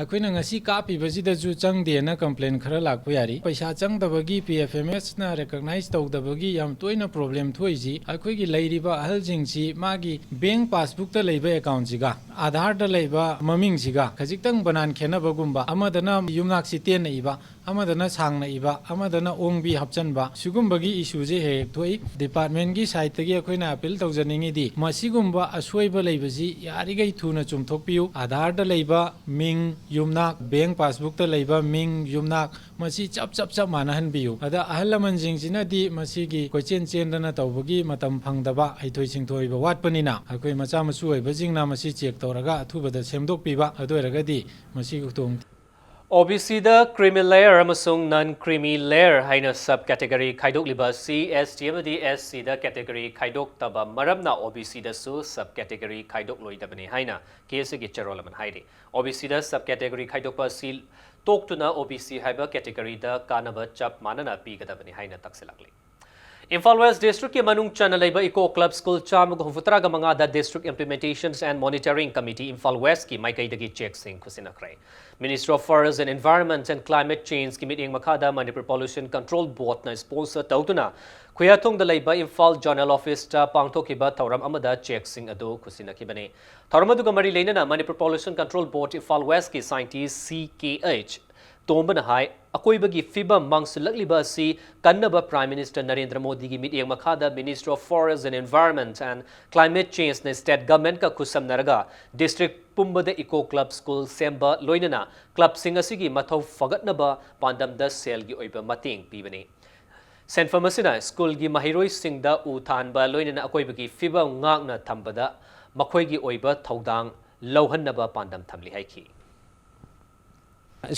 ꯑꯩꯈꯣꯏꯅ ꯉꯁꯤ ꯀꯥꯞꯄꯤꯕꯁꯤꯗꯁꯨ ꯆꯪꯗꯦꯅ complain ꯈꯔ ꯂꯥꯛꯄ ꯌꯥꯔꯤ꯫ ꯄꯩꯁꯥ ꯆꯪꯗꯕꯒꯤ P F M S ꯅ recognize ꯇꯧꯗꯕꯒꯤ ꯌꯥꯝ ꯇꯣꯏꯅ problem ꯊꯣꯛꯏꯁꯤ ꯑꯩꯈꯣꯏꯒꯤ ꯂꯩꯔꯤꯕ ꯑꯍꯜꯁꯤꯡꯁꯤ ꯃꯥꯒꯤ bank passbook ꯇ ꯂꯩꯕ account ꯁꯤꯒ Aadhaar ꯗ ꯂꯩꯕ ꯃꯃꯤꯡꯁꯤꯒ ꯈꯖꯤꯛꯇꯪ ꯕꯅꯥꯟ ꯈꯦꯠꯅꯕꯒꯨꯝꯕ, ꯑꯃꯗꯅ ꯌꯨꯝꯅꯥꯛꯁꯤ ꯇꯦꯟꯅ ꯏꯕ, ꯑꯃꯗꯅ ꯁꯥꯡꯅ ꯏꯕ, ꯑꯃꯗꯅ ꯑꯣꯡꯕꯤ ꯍꯥꯞꯆꯟꯕ, ꯁꯤꯒꯨꯝꯕꯒꯤ issue ꯁꯦ ꯍꯦꯛ ꯍꯦꯛ ꯊꯣꯛꯏ꯫ Department ꯀꯤ side ꯇꯒꯤ ꯑꯩꯈꯣꯏꯅ appeal ꯇꯧꯖꯅꯤꯡꯉꯤꯗꯤ ꯃꯁꯤꯒꯨꯝꯕ ꯑꯁꯣꯏꯕ ꯂꯩꯕꯁꯤ ꯌꯥꯔꯤꯈꯩ ꯊꯨꯅ ꯆꯨꯝꯊꯣꯛꯄꯤꯌꯨ꯫ Aadhaar ꯗ ꯂꯩꯕ ꯃꯤꯡ, ꯌꯨꯝꯅꯥꯛ, bank passbook ꯇ ꯂꯩꯕ ꯃꯤꯡ, ꯌꯨꯝꯅꯥꯛ, ꯃꯁꯤ ꯆꯞ ꯆꯞ ꯆꯞ ꯃꯥꯟꯅꯍꯟꯕꯤꯌꯨ꯫ ꯑꯗ ꯑꯍꯜ ꯂꯃꯟꯁꯤꯡꯁꯤꯅꯗꯤ ꯃꯁꯤꯒꯤ ꯀꯣꯏꯆꯦꯟ ꯆꯦꯟꯗꯅ ꯇꯧꯕꯒꯤ ꯃꯇꯝ ꯐꯪꯗꯕ, ꯍꯩꯊꯣꯏ ꯁꯤꯡꯊꯣꯏꯕ ꯋꯥꯠꯄꯅꯤꯅ ꯑꯩꯈꯣꯏ ꯃꯆꯥ ꯃꯁꯨ ꯑꯣꯏꯕꯁꯤꯡꯅ ꯃꯁꯤ check ꯇꯧꯔꯒ ꯑꯊꯨꯕꯗ ꯁꯦꯝꯗꯣꯛꯄꯤꯕ, ꯑꯗꯨ ꯑꯣꯏꯔꯒꯗꯤ ꯃꯁꯤꯒꯤ ꯈꯨꯗꯣꯡ O B C ꯗ creamy layer ꯑꯃꯁꯨꯡ non creamy layer ꯍꯥꯏꯅ sub category ꯈꯥꯏꯗꯣꯛꯂꯤꯕ ꯑꯁꯤ S T ꯑꯃꯗꯤ S C ꯗ category ꯈꯥꯏꯗꯣꯛꯇꯕ ꯃꯔꯝꯅ O B C ꯗꯁꯨ sub category ꯈꯥꯏꯗꯣꯛꯂꯣꯏꯗꯕꯅꯤ ꯍꯥꯏꯅ K S A ꯒꯤ ꯆꯦꯔꯣꯜ ꯑꯃꯅ ꯍꯥꯏꯔꯤ꯫ O B C ꯗ sub category ꯈꯥꯏꯗꯣꯛꯄ ꯑꯁꯤ ꯇꯣꯛꯇꯨꯅ O B C ꯍꯥꯏꯕ category ꯗ ꯀꯥꯟꯅꯕ ꯆꯞ ꯃꯥꯟꯅꯅ ꯄꯤꯒꯗꯕꯅꯤ ꯍꯥꯏꯅ ꯇꯛꯁꯤꯜꯂꯛꯂꯤ꯫ ꯏꯝꯐꯥꯜ West District ꯀꯤ ꯃꯅꯨꯡ ꯆꯟꯅ ꯂꯩꯕ Eco Club School ꯆꯥꯝꯃꯒ ꯍꯨꯝꯐꯨꯇꯔꯥꯒ ꯃꯉꯥꯗ District Implementation and Monitoring Committee Imphal West ꯀꯤ ꯃꯥꯏꯀꯩꯗꯒꯤ check ꯁꯤꯡ ꯈꯨꯠꯁꯤꯟꯅꯈ꯭ꯔꯦ꯫ Ministry of Forest and Environment and Climate Change ꯀꯤ ꯃꯤꯠꯌꯦꯡ ꯃꯈꯥꯗ Manipur Pollution Control Board ꯅ sponsor ꯇꯧꯗꯨꯅ ꯈꯨꯌꯥꯊꯣꯡꯗ ꯂꯩꯕ ꯏꯝꯐꯥꯜ Zonal Office ꯇ ꯄꯥꯡꯊꯣꯛꯈꯤꯕ ꯊꯧꯔꯝ ꯑꯃꯗ check ꯁꯤꯡ ꯑꯗꯨ ꯈꯨꯠꯁꯤꯟꯅꯈꯤꯕꯅꯤ꯫ ꯊꯧꯔꯝ ꯑꯗꯨꯒ ꯃꯔꯤ ꯂꯩꯅꯅ Manipur Pollution Control Board Imphal West ꯀꯤ scientist C K H ꯇꯣꯝꯕꯅ ꯍꯥꯏ, ꯑꯀꯣꯏꯕꯒꯤ ꯐꯤꯕꯝ ꯃꯥꯡꯁꯤꯜꯂꯛꯂꯤꯕ ꯑꯁꯤ ꯀꯟꯅꯕ Prime Minister ꯅꯔꯦꯟꯗ꯭ꯔ ꯃꯣꯗꯤꯒꯤ ꯃꯤꯠꯌꯦꯡ ꯃꯈꯥꯗ Ministry of Forest and Environment and Climate Change ꯅ state government ꯀ ꯈꯨꯠꯁꯝꯅꯔꯒ district ꯄꯨꯝꯕꯗ Eco Club School ꯁꯦꯝꯕ ꯂꯣꯏꯅꯅ club ꯁꯤꯡ ꯑꯁꯤꯒꯤ ꯃꯊꯧ ꯐꯒꯠꯅꯕ ꯄꯥꯟꯗꯝꯗ ꯁꯦꯜꯒꯤ ꯑꯣꯏꯕ ꯃꯇꯦꯡ ꯄꯤꯕꯅꯤ꯫ ꯁꯦꯟꯐꯝ ꯑꯁꯤꯅ school ꯒꯤ ꯃꯍꯩꯔꯣꯏꯁꯤꯡꯗ ꯎ ꯊꯥꯍꯟꯕ ꯂꯣꯏꯅꯅ ꯑꯀꯣꯏꯕꯒꯤ ꯐꯤꯕꯝ ꯉꯥꯛꯅ ꯊꯝꯕꯗ ꯃꯈꯣꯏꯒꯤ ꯑꯣꯏꯕ ꯊꯧꯗꯥꯡ ꯂꯧꯍꯟꯅꯕ ꯄꯥꯟꯗꯝ ꯊꯝꯂꯤ ꯍꯥꯏꯈꯤ꯫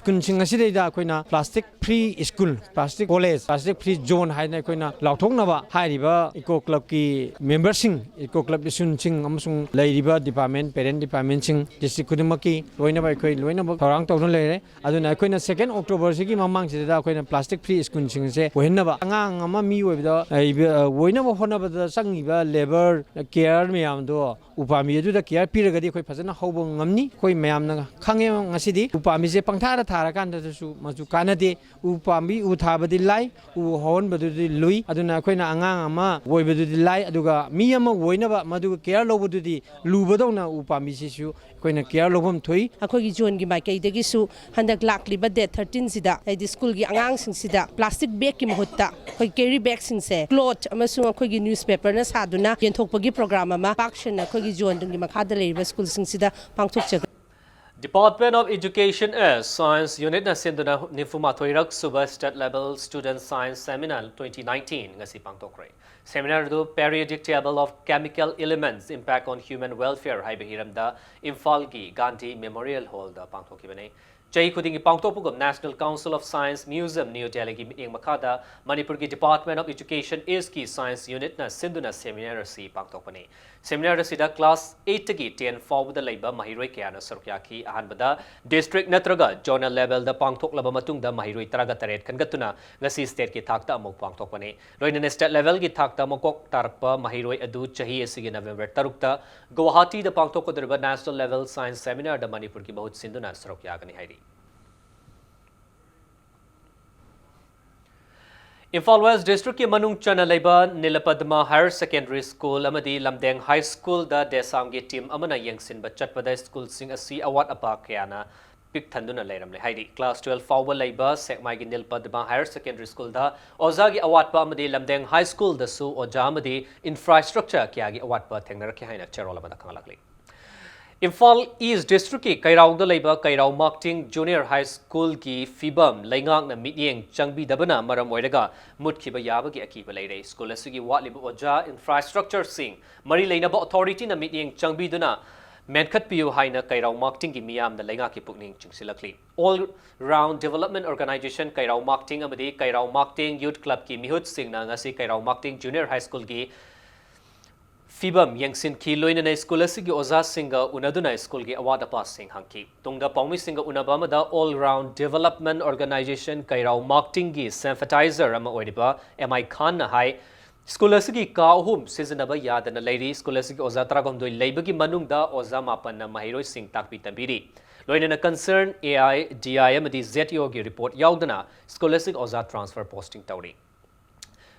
ꯁ꯭ꯀꯨꯜꯁꯤꯡ ꯑꯁꯤꯗꯩꯗ ꯑꯩꯈꯣꯏꯅ plastic free school, plastic college, plastic free zone ꯍꯥꯏꯅ ꯑꯩꯈꯣꯏꯅ ꯂꯥꯎꯊꯣꯛꯅꯕ ꯍꯥꯏꯔꯤꯕ ꯏꯀꯣ ꯀ꯭ꯂꯕꯀꯤ ꯃꯦꯝꯕꯔꯁꯤꯡ, ꯏꯀꯣ ꯀ꯭ꯂꯕ ꯏꯁꯇꯨꯗꯦꯟꯠꯁꯤꯡ ꯑꯃꯁꯨꯡ ꯂꯩꯔꯤꯕ ꯗꯤꯄꯥꯔꯠꯃꯦꯟ, ꯄꯦꯔꯦꯟ ꯗꯤꯄꯥꯔꯠꯃꯦꯟꯁꯤꯡ, ꯗꯤꯁꯇ꯭ꯔꯤꯛ ꯈꯨꯗꯤꯡꯃꯛꯀꯤ ꯂꯣꯏꯅꯃꯛ ꯑꯩꯈꯣꯏ ꯂꯣꯏꯅꯃꯛ ꯊꯧꯔꯥꯡ ꯇꯧꯗꯨꯅ ꯂꯩꯔꯦ꯫ ꯑꯗꯨꯅ ꯑꯩꯈꯣꯏꯅ second Octoberꯁꯤꯒꯤ ꯃꯃꯥꯡꯁꯤꯗ ꯑꯩꯈꯣꯏꯅ plastic free ꯁ꯭ꯀꯨꯜꯁꯤꯡꯁꯦ ꯑꯣꯏꯍꯟꯅꯕ, ꯑꯉꯥꯡ ꯑꯃ ꯃꯤ ꯑꯣꯏꯕꯗ, ꯑ, ꯑꯣꯏꯅꯕ ꯍꯣꯠꯅꯕꯗ ꯆꯪꯉꯤꯕ ꯂꯦꯕꯔ, ꯀꯦꯌꯔ ꯃꯌꯥꯝꯗꯣ ꯎꯄꯥꯝꯕꯤ ꯑꯗꯨꯗ ꯀꯦꯌꯔ ꯄꯤꯔꯒꯗꯤ ꯑꯩꯈꯣꯏ ꯐꯖꯅ ꯍꯧꯕ ꯉꯝꯅꯤ꯫ ꯑꯩꯈꯣꯏ ꯃꯌꯥꯝꯅ ꯈꯪꯉꯦ ꯉꯁꯤꯗꯤ ꯎꯄꯥꯝꯕꯤꯁꯦ ꯄꯪꯊꯥꯗ ꯊꯥꯔꯀꯥꯟꯗꯁꯨ ꯃꯆꯨ ꯀꯥꯟꯅꯗꯦ꯫ ꯎ ꯄꯥꯝꯕꯤ ꯎ ꯊꯥꯕꯗꯤ ꯂꯥꯏ, ꯎ ꯍꯧꯍꯟꯕꯗꯨꯗꯤ ꯂꯨꯏ꯫ ꯑꯗꯨꯅ ꯑꯩꯈꯣꯏꯅ ꯑꯉꯥꯡ ꯑꯃ ꯑꯣꯏꯕꯗꯨꯗꯤ ꯂꯥꯏ, ꯑꯗꯨꯒ ꯃꯤ ꯑꯃ ꯑꯣꯏꯅꯕ ꯃꯗꯨꯒ ꯀꯦꯌꯔ ꯂꯧꯕꯗꯨꯗꯤ ꯂꯨꯕꯗꯧꯅ ꯎ ꯄꯥꯝꯕꯤꯁꯤꯁꯨ ꯑꯩꯈꯣꯏꯅ ꯀꯦꯌꯔ ꯂꯧꯐꯝ ꯊꯣꯛꯏ꯫ ꯑꯩꯈꯣꯏꯒꯤ ꯖꯣꯟꯒꯤ ꯃꯥꯏꯀꯩꯗꯒꯤꯁꯨ ꯍꯟꯗꯛ ꯂꯥꯛꯂꯤꯕ date thirteenꯁꯤꯗ, ꯍꯥꯏꯗꯤ ꯁ꯭ꯀꯨꯜꯒꯤ ꯑꯉꯥꯡꯁꯤꯡꯁꯤꯗ plastic bagꯀꯤ ꯃꯍꯨꯠꯇ ꯑꯩꯈꯣꯏ carry bagꯁꯤꯡꯁꯦ cloth ꯑꯃꯁꯨꯡ ꯑꯩꯈꯣꯏꯒꯤ newspaperꯅ ꯁꯥꯗꯨꯅ ꯌꯦꯟꯊꯣꯛꯄꯒꯤ program ꯑꯃ ꯄꯥꯛ ꯁꯟꯅ ꯑꯩꯈꯣꯏꯒꯤ ꯖꯣꯟꯒꯤ ꯃꯈꯥꯗ ꯂꯩꯔꯤꯕ ꯁ꯭ꯀꯨꯜꯁꯤꯡꯁꯤꯗ ꯄꯥꯡꯊꯣꯛꯆꯒꯅꯤ꯫ Department of Education S Science Unitꯅ ꯁꯤꯟꯗꯨꯅ ꯅꯤꯐꯨ ꯃꯥꯊꯣꯏꯔꯛ ꯁꯨꯕ State Level Student Science Seminar twenty nineteen ꯉꯁꯤ ꯄꯥꯡꯊꯣꯛꯈ꯭ꯔꯦ꯫ Seminar ꯑꯗꯨ Periodic Table of Chemical Elements Impact on Human Welfare ꯍꯥꯏꯕ ꯍꯤꯔꯝꯗ ꯏꯝꯐꯥꯜꯒꯤ ꯒꯥꯟꯙꯤ ꯃꯦꯃꯣꯔꯤꯌꯦꯜ ꯍꯣꯜꯗ ꯄꯥꯡꯊꯣꯛꯈꯤꯕꯅꯤ꯫ ꯆꯍꯤ ꯈꯨꯗꯤꯡꯒꯤ ꯄꯥꯡꯊꯣꯛꯄꯒꯨꯝ National Council of Science Museum, New Delhiꯒꯤ ꯃꯤꯠꯌꯦꯡ ꯃꯈꯥꯗ ꯃꯅꯤꯄꯨꯔꯒꯤ Department of Education Eastꯀꯤ Science Unitꯅ ꯁꯤꯟꯗꯨꯅ seminar ꯑꯁꯤ ꯄꯥꯡꯊꯣꯛꯄꯅꯤ꯫ Seminar ꯑꯁꯤꯗ class eightꯇꯒꯤ ten ꯐꯥꯎꯕꯗ ꯂꯩꯕ ꯃꯍꯩꯔꯣꯏ ꯀꯌꯥꯅ ꯁꯔꯨꯛ ꯌꯥꯈꯤ꯫ ꯑꯍꯥꯟꯕꯗ district ꯅꯠꯇ꯭ꯔꯒ zonal levelꯗ ꯄꯥꯡꯊꯣꯛꯂꯕ ꯃꯇꯨꯡꯗ ꯃꯍꯩꯔꯣꯏ ꯇꯔꯥꯒ ꯇꯔꯦꯠ ꯈꯟꯒꯠꯇꯨꯅ ꯉꯁꯤ stateꯀꯤ ꯊꯥꯛꯇ ꯑꯃꯨꯛ ꯄꯥꯡꯊꯣꯛꯄꯅꯤ꯫ ꯂꯣꯏꯅꯅ state levelꯒꯤ ꯊꯥꯛꯇ ꯃꯀꯣꯛ ꯇꯥꯔꯛꯄ ꯃꯍꯩꯔꯣꯏ ꯑꯗꯨ ꯆꯍꯤ ꯑꯁꯤꯒꯤ November ꯇꯔꯨꯛꯇ ꯒꯨꯋꯥꯍꯥꯇꯤꯗ ꯄꯥꯡꯊꯣꯛꯀꯗꯧꯔꯤꯕ National Level Science Seminarꯗ ꯃꯅꯤꯄꯨꯔꯒꯤ ꯃꯍꯨꯠ ꯁꯤꯟꯗꯨꯅ ꯁꯔꯨꯛ ꯌꯥꯒꯅꯤ ꯍꯥꯏꯔꯤ꯫ ꯏꯝꯐꯥꯜ West Districtꯀꯤ ꯃꯅꯨꯡ ꯆꯟꯅ ꯂꯩꯕ ꯅꯤꯂꯄꯗꯃ Higher Secondary School ꯑꯃꯗꯤ ꯂꯝꯗꯦꯡ High Schoolꯗ ꯗꯦꯁꯥꯝꯒꯤ team ꯑꯃꯅ ꯌꯦꯡꯁꯤꯟꯕ ꯆꯠꯄꯗ ꯁ꯭ꯀꯨꯜꯁꯤꯡ ꯑꯁꯤ ꯑꯋꯥꯠ ꯑꯄꯥ ꯀꯌꯥꯅ ꯄꯤꯛ ꯊꯟꯗꯨꯅ ꯂꯩꯔꯝꯂꯦ ꯍꯥꯏꯔꯤ꯫ Class twelve ꯐꯥꯎꯕ ꯂꯩꯕ ꯁꯦꯛꯃꯥꯏꯒꯤ ꯅꯤꯂꯄꯗꯃ Higher Secondary Schoolꯗ ꯑꯣꯖꯥꯒꯤ ꯑꯋꯥꯠꯄ ꯑꯃꯗꯤ ꯂꯝꯗꯦꯡ High Schoolꯗꯁꯨ ꯑꯣꯖꯥ ꯑꯃꯗꯤ infrastructure ꯀꯌꯥꯒꯤ ꯑꯋꯥꯠꯄ ꯊꯦꯡꯅꯔꯛꯈꯤ ꯍꯥꯏꯅ ꯆꯦꯔꯣꯜ ꯑꯃꯗ ꯈꯪꯍꯜꯂꯛꯂꯤ꯫ ꯏꯝꯐꯥꯜ East Districtꯀꯤ ꯀꯩꯔꯥꯎꯗ ꯂꯩꯕ ꯀꯩꯔꯥꯎ ꯃꯥꯛꯇꯤꯡ Junior High Schoolꯒꯤ ꯐꯤꯕꯝ ꯂꯩꯉꯥꯛꯅ ꯃꯤꯠꯌꯦꯡ ꯆꯪꯕꯤꯗꯕꯅ ꯃꯔꯝ ꯑꯣꯏꯔꯒ ꯃꯨꯠꯈꯤꯕ ꯌꯥꯕꯒꯤ ꯑꯀꯤꯕ ꯂꯩꯔꯦ꯫ ꯁ꯭ꯀꯨꯜ ꯑꯁꯤꯒꯤ ꯋꯥꯠꯂꯤꯕ ꯑꯣꯖꯥ, infrastructureꯁꯤꯡ, ꯃꯔꯤ ꯂꯩꯅꯕ authorityꯅ ꯃꯤꯠꯌꯦꯡ ꯆꯪꯕꯤꯗꯨꯅ ꯃꯦꯟꯈꯠꯄꯤꯌꯨ ꯍꯥꯏꯅ ꯀꯩꯔꯥꯎ ꯃꯥꯛꯇꯤꯡꯒꯤ ꯃꯤꯌꯥꯝꯅ ꯂꯩꯉꯥꯛꯀꯤ ꯄꯨꯛꯅꯤꯡ ꯆꯤꯡꯁꯤꯜꯂꯛꯂꯤ꯫ All Round Development Organisation ꯀꯩꯔꯥꯎ ꯃꯥꯛꯇꯤꯡ ꯑꯃꯗꯤ ꯀꯩꯔꯥꯎ ꯃꯥꯛꯇꯤꯡ Youth Clubꯀꯤ ꯃꯤꯍꯨꯠꯁꯤꯡꯅ ꯉꯁꯤ ꯀꯩꯔꯥꯎ ꯃꯥꯛꯇꯤꯡ Junior High Schoolꯒꯤ ꯐꯤꯕꯝ ꯌꯦꯡꯁꯤꯟꯈꯤ꯫ ꯂꯣꯏꯅꯅ ꯁ꯭ꯀꯨꯜ ꯑꯁꯤꯒꯤ ꯑꯣꯖꯥꯁꯤꯡꯒ ꯎꯅꯗꯨꯅ ꯁ꯭ꯀꯨꯜꯒꯤ ꯑꯋꯥꯠ ꯑꯄꯥꯁꯤꯡ ꯍꯪꯈꯤ꯫ ꯇꯨꯡꯗ ꯄꯥꯎꯃꯤꯁꯤꯡꯒ ꯎꯅꯕ ꯑꯃꯗ All Round Development Organisation ꯀꯩꯔꯥꯎ ꯃꯥꯛꯇꯤꯡꯒꯤ sympathizer ꯑꯃ ꯑꯣꯏꯔꯤꯕ ꯑꯦꯝ ꯑꯥꯏ ꯈꯥꯟꯅ ꯍꯥꯏ, ꯁ꯭ꯀꯨꯜ ꯑꯁꯤꯒꯤ ꯀꯥ ꯑꯍꯨꯝ ꯁꯤꯖꯤꯟꯅꯕ ꯌꯥꯗꯅ ꯂꯩꯔꯤ꯫ ꯁ꯭ꯀꯨꯜ ꯑꯁꯤꯒꯤ ꯑꯣꯖꯥ ꯇꯔꯥꯍꯨꯝꯗꯣꯏ ꯂꯩꯕꯒꯤ ꯃꯅꯨꯡꯗ ꯑꯣꯖꯥ ꯃꯥꯄꯟꯅ ꯃꯍꯩꯔꯣꯏꯁꯤꯡ ꯇꯥꯛꯄꯤ ꯇꯝꯕꯤꯔꯤ꯫ ꯂꯣꯏꯅꯅ concern A I, D I ꯑꯃꯗꯤ Z E Oꯒꯤ report ꯌꯥꯎꯗꯅ ꯁ꯭ꯀꯨꯜ ꯑꯁꯤꯒꯤ ꯑꯣꯖꯥ transfer posting ꯇꯧꯔꯤ꯫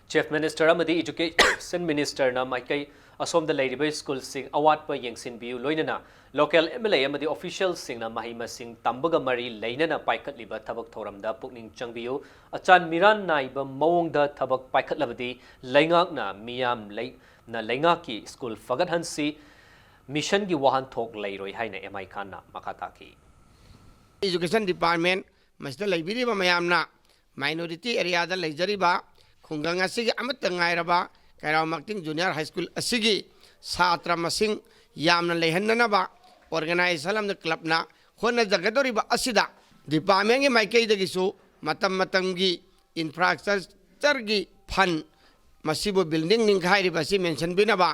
Chief Minister ꯑꯃꯗꯤ Education Ministerꯅ ꯃꯥꯏꯀꯩ ꯑꯁꯣꯝꯗ ꯂꯩꯔꯤꯕ ꯁ꯭ꯀꯨꯜꯁꯤꯡ ꯑꯋꯥꯠꯄ ꯌꯦꯡꯁꯤꯟꯕꯤꯌꯨ, ꯂꯣꯏꯅꯅ local M L A ꯑꯃꯗꯤ officialꯁꯤꯡꯅ ꯃꯍꯩ ꯃꯁꯤꯡ ꯇꯝꯕꯒ ꯃꯔꯤ ꯂꯩꯅꯅ ꯄꯥꯏꯈꯠꯂꯤꯕ ꯊꯕꯛ ꯊꯧꯔꯝꯗ ꯄꯨꯛꯅꯤꯡ ꯆꯪꯕꯤꯌꯨ꯫ ꯑꯆꯥꯟ ꯃꯤꯔꯥꯟ ꯅꯥꯏꯕ ꯃꯑꯣꯡꯗ ꯊꯕꯛ ꯄꯥꯏꯈꯠꯂꯕꯗꯤ ꯂꯩꯉꯥꯛꯅ ꯃꯤꯌꯥꯝ ꯂꯩ-, ꯅ ꯂꯩꯉꯥꯛꯀꯤ ꯁ꯭ꯀꯨꯜ ꯐꯒꯠꯍꯟꯁꯤ, ꯃꯤꯁꯟꯒꯤ ꯋꯥꯍꯟꯊꯣꯛ ꯂꯩꯔꯣꯏ ꯍꯥꯏꯅ ꯑꯦꯝ ꯑꯥꯏ ꯈꯥꯟꯅ ꯃꯈꯥ ꯇꯥꯈꯤ꯫ Education Department ꯃꯁꯤꯗ ꯂꯩꯕꯤꯔꯤꯕ ꯃꯌꯥꯝꯅ minority areaꯗ ꯂꯩꯖꯔꯤꯕ ꯈꯨꯡꯒꯪ ꯑꯁꯤꯒꯤ ꯑꯃꯠꯇ ꯉꯥꯏꯔꯕ ꯀꯩꯔꯥꯎ ꯃꯥꯛꯇꯤꯡ Junior High School ꯑꯁꯤꯒꯤ ꯁꯥꯇ꯭ꯔ ꯃꯁꯤꯡ ꯌꯥꯝꯅ ꯂꯩꯍꯟꯅꯅꯕ organization ꯑꯃꯗꯤ clubꯅ ꯍꯣꯠꯅꯖꯒꯗꯧꯔꯤꯕ ꯑꯁꯤꯗ departmentꯀꯤ ꯃꯥꯏꯀꯩꯗꯒꯤꯁꯨ ꯃꯇꯝ ꯃꯇꯝꯒꯤ infrastructureꯒꯤ fund, ꯃꯁꯤꯕꯨ building ꯅꯤꯡꯈꯥꯏꯔꯤꯕ ꯑꯁꯤ ꯃꯦꯟꯁꯤꯟꯕꯤꯅꯕ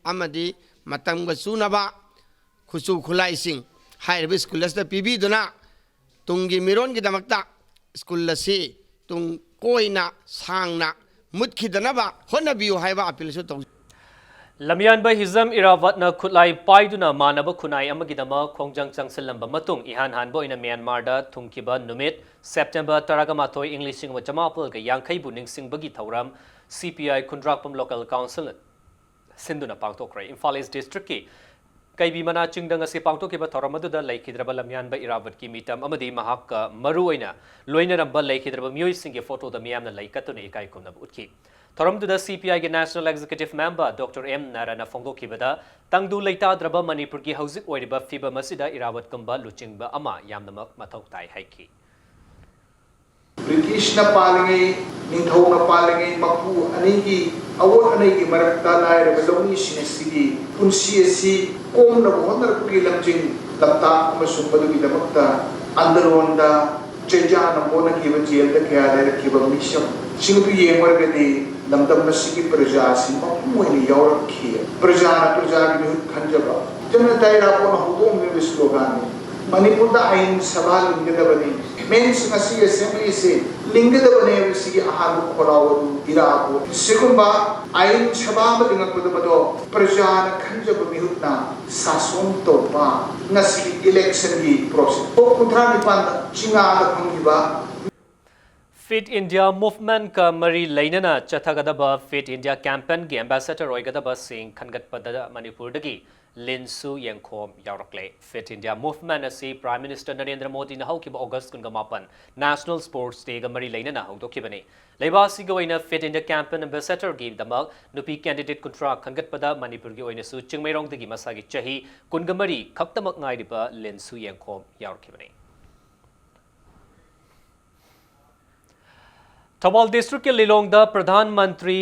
ꯑꯃꯗꯤ ꯃꯇꯝꯒ ꯆꯨꯅꯕ ꯈꯨꯠꯁꯨ ꯈꯨꯠꯂꯥꯏꯁꯤꯡ ꯍꯥꯏꯔꯤꯕ ꯁ꯭ꯀꯨꯜ ꯑꯁꯤꯗ ꯄꯤꯕꯤꯗꯨꯅ ꯇꯨꯡꯒꯤ ꯃꯤꯔꯣꯟꯒꯤꯗꯃꯛꯇ ꯁ꯭ꯀꯨꯜ ꯑꯁꯤ ꯇꯨꯡ ꯀꯣꯏꯅ ꯁꯥꯡꯅ ꯃꯨꯠꯈꯤꯗꯅꯕ ꯍꯣꯠꯅꯕꯤꯌꯨ ꯍꯥꯏꯕ appealꯁꯨ ꯇꯧꯖꯩ꯫ ꯂꯝꯌꯥꯟꯕ ꯍꯤꯖꯝ ꯏꯔꯥꯕꯠꯅ ꯈꯨꯠꯂꯥꯏ ꯄꯥꯏꯗꯨꯅ ꯃꯥꯟꯅꯕ ꯈꯨꯟꯅꯥꯏ ꯑꯃꯒꯤꯗꯃꯛ ꯈꯣꯡꯖꯪ ꯆꯪꯁꯤꯜꯂꯝꯕ ꯃꯇꯨꯡ ꯏꯍꯥꯟ ꯍꯥꯟꯕ ꯑꯣꯏꯅ ꯃ꯭ꯌꯥꯟꯃꯥꯔꯗ ꯊꯨꯡꯈꯤꯕ ꯅꯨꯃꯤꯠ September ꯇꯔꯥꯃꯥꯊꯣꯏ, ꯏꯪ ꯂꯤꯁꯤꯡ ꯑꯃ ꯆꯃꯥꯄꯜꯒ ꯌꯥꯡꯈꯩꯕꯨ ꯅꯤꯡꯁꯤꯡꯕꯒꯤ ꯊꯧꯔꯝ C P I Khundrakpam local council ꯁꯤꯟꯗꯨꯅ ꯄꯥꯡꯊꯣꯛꯈ꯭ꯔꯦ꯫ ꯏꯝꯐꯥꯜ East districtꯀꯤ ꯀꯩꯕꯤ ꯃꯅꯥ ꯆꯤꯡꯗ ꯉꯁꯤ ꯄꯥꯡꯊꯣꯛꯈꯤꯕ ꯊꯧꯔꯝ ꯑꯗꯨꯗ ꯂꯩꯈꯤꯗ꯭ꯔꯕ ꯂꯝꯌꯥꯟꯕ ꯏꯔꯥꯕꯠꯀꯤ ꯃꯤꯇꯝ ꯑꯃꯗꯤ ꯃꯍꯥꯛꯀ ꯃꯔꯨꯑꯣꯏꯅ ꯂꯣꯏꯅꯔꯝꯕ ꯂꯩꯈꯤꯗ꯭ꯔꯕ ꯃꯤꯑꯣꯏꯁꯤꯡꯒꯤ ꯐꯣꯇꯣꯗ ꯃꯤꯌꯥꯝꯅ ꯂꯩ ꯀꯠꯇꯨꯅ ꯏꯀꯥꯏ ꯈꯨꯝꯅꯕ ꯎꯠꯈꯤ꯫ ꯊꯧꯔꯝꯗꯨꯗ C P Iꯒꯤ National Executive Member Doctor M ꯅꯥꯔꯥꯅ ꯐꯣꯡꯗꯣꯛꯈꯤꯕꯗ, ꯇꯪꯗꯨ ꯂꯩꯇꯥꯗ꯭ꯔꯕ ꯃꯅꯤꯄꯨꯔꯒꯤ ꯍꯧꯖꯤꯛ ꯑꯣꯏꯔꯤꯕ ꯐꯤꯕꯝ ꯑꯁꯤꯗ ꯏꯔꯥꯕꯠꯀꯨꯝꯕ ꯂꯨꯆꯤꯡꯕ ꯑꯃ ꯌꯥꯝꯅꯃꯛ ꯃꯊꯧ ꯇꯥꯏ ꯍꯥꯏꯈꯤ꯫ ꯕ꯭ꯔꯤꯇꯤꯁꯅ ꯄꯥꯜꯂꯤꯉꯩ ꯅꯤꯡꯊꯧꯅ ꯄꯥꯜꯂꯤꯉꯩ ꯃꯄꯨ ꯑꯅꯤꯒꯤ ꯑꯋꯣꯠ ꯑꯅꯩꯒꯤ ꯃꯔꯛꯇ ꯂꯥꯏꯔꯕ ꯂꯧꯃꯤꯁꯤꯡ ꯑꯁꯤꯒꯤ ꯄꯨꯟꯁꯤ ꯑꯁꯤ ꯀꯣꯝꯅꯕ ꯍꯣꯠꯅꯔꯛꯄꯒꯤ ꯂꯝꯖꯤꯡ ꯂꯝꯇꯥꯛ ꯑꯃꯁꯨꯡ ꯃꯗꯨꯒꯤꯗꯃꯛꯇ ꯑꯟꯗꯔꯣꯟꯗ ꯆꯩꯖꯥꯅ ꯍꯣꯠꯅꯈꯤꯕ ꯖꯦꯜꯗ ꯀꯌꯥ ꯂꯩꯔꯛꯈꯤꯕ ꯃꯤꯁꯛꯁꯤꯡ ꯑꯗꯨ ꯌꯦꯡꯂꯨꯔꯒꯗꯤ ꯂꯝꯗꯝ ꯑꯁꯤꯒꯤ ꯄ꯭ꯔꯖꯥꯁꯤꯡ ꯃꯄꯨꯡ ꯑꯣꯏꯅ ꯌꯥꯎꯔꯛꯈꯤ꯫ ꯄ꯭ꯔꯖꯥꯅ ꯄ꯭ꯔꯖꯥꯒꯤ ꯃꯤꯍꯨꯠ ꯈꯟꯖꯕ ꯖꯅꯇꯥ ꯏꯔꯥꯕꯣꯠꯅ ꯍꯧꯗꯣꯛꯂꯝꯃꯤꯕ ꯁ꯭ꯂꯣꯒꯥꯟꯅꯤ꯫ ꯃꯅꯤꯄꯨꯔꯗ ꯑꯥꯏꯟ ꯁꯚꯥ ꯂꯤꯡꯒꯗꯕꯅꯤ, ꯃꯦꯟꯁꯤꯡ ꯑꯁꯤ ꯑꯦꯁꯦꯝꯕ꯭ꯂꯤꯁꯦ ꯂꯤꯡꯒꯗꯕꯅꯦ ꯍꯥꯏꯕꯁꯤꯒꯤ ꯑꯍꯥꯟꯕ ꯈꯣꯜꯂꯥꯎ ꯑꯗꯨ ꯏꯔꯥꯕꯣꯠ꯫ ꯁꯤꯒꯨꯝꯕ ꯑꯥꯏꯟ ꯁꯚꯥ ꯑꯃ ꯂꯤꯡꯉꯛꯄꯗ ꯃꯗꯣ ꯄ꯭ꯔꯖꯥꯅ ꯈꯟꯖꯕ ꯃꯤꯍꯨꯠꯅ ꯁꯥꯁꯣꯟ ꯇꯧꯕ ꯉꯁꯤꯒꯤ ꯏꯂꯦꯛꯁꯟꯒꯤ ꯄ꯭ꯔꯣꯁꯦꯁ꯫ ꯀꯨꯟꯊ꯭ꯔꯥ ꯅꯤꯄꯥꯟꯗ ꯆꯤꯡꯉꯥꯗ ꯐꯪꯈꯤꯕ Fit India Movement ꯀ ꯃꯔꯤ ꯂꯩꯅꯅ ꯆꯠꯊꯒꯗꯕ Fit India Campaign ꯒꯤ ambassador ꯑꯣꯏꯒꯗꯕꯁꯤꯡ ꯈꯟꯒꯠꯄꯗ ꯃꯅꯤꯄꯨꯔꯗꯒꯤ ꯂꯤꯟꯁꯨ ꯌꯦꯡꯈꯣꯝ ꯌꯥꯎꯔꯛꯂꯦ꯫ Fit India Movement ꯑꯁꯤ Prime Minister ꯅꯔꯦꯟꯗ꯭ꯔ ꯃꯣꯗꯤꯅ ꯍꯧꯈꯤꯕ August ꯀꯨꯟꯒ ꯃꯥꯄꯟ National Sports Day ꯒ ꯃꯔꯤ ꯂꯩꯅꯅ ꯍꯧꯗꯣꯛꯈꯤꯕꯅꯤ꯫ ꯂꯩꯕꯥꯛ ꯑꯁꯤꯒꯤ ꯑꯣꯏꯅ Fit India Campaign ambassador ꯒꯤꯗꯃꯛ ꯅꯨꯄꯤ candidate ꯀꯨꯟꯊ꯭ꯔꯥ ꯈꯟꯒꯠꯄꯗ ꯃꯅꯤꯄꯨꯔꯒꯤ ꯑꯣꯏꯅꯁꯨ ꯆꯤꯡꯃꯩꯔꯣꯡꯗꯒꯤ ꯃꯁꯥꯒꯤ ꯆꯍꯤ ꯀꯨꯟꯒ ꯃꯔꯤ ꯈꯛꯇꯃꯛ ꯉꯥꯏꯔꯤꯕ ꯂꯤꯟꯁꯨ ꯌꯦꯡꯈꯣꯝ ꯌꯥꯎꯔꯛꯈꯤꯕꯅꯤ꯫ ꯊꯧꯕꯥꯜ district ꯀꯤ ꯂꯤꯂꯣꯡꯗ ꯄ꯭ꯔꯙꯥꯟ ꯃꯟꯇ꯭ꯔꯤ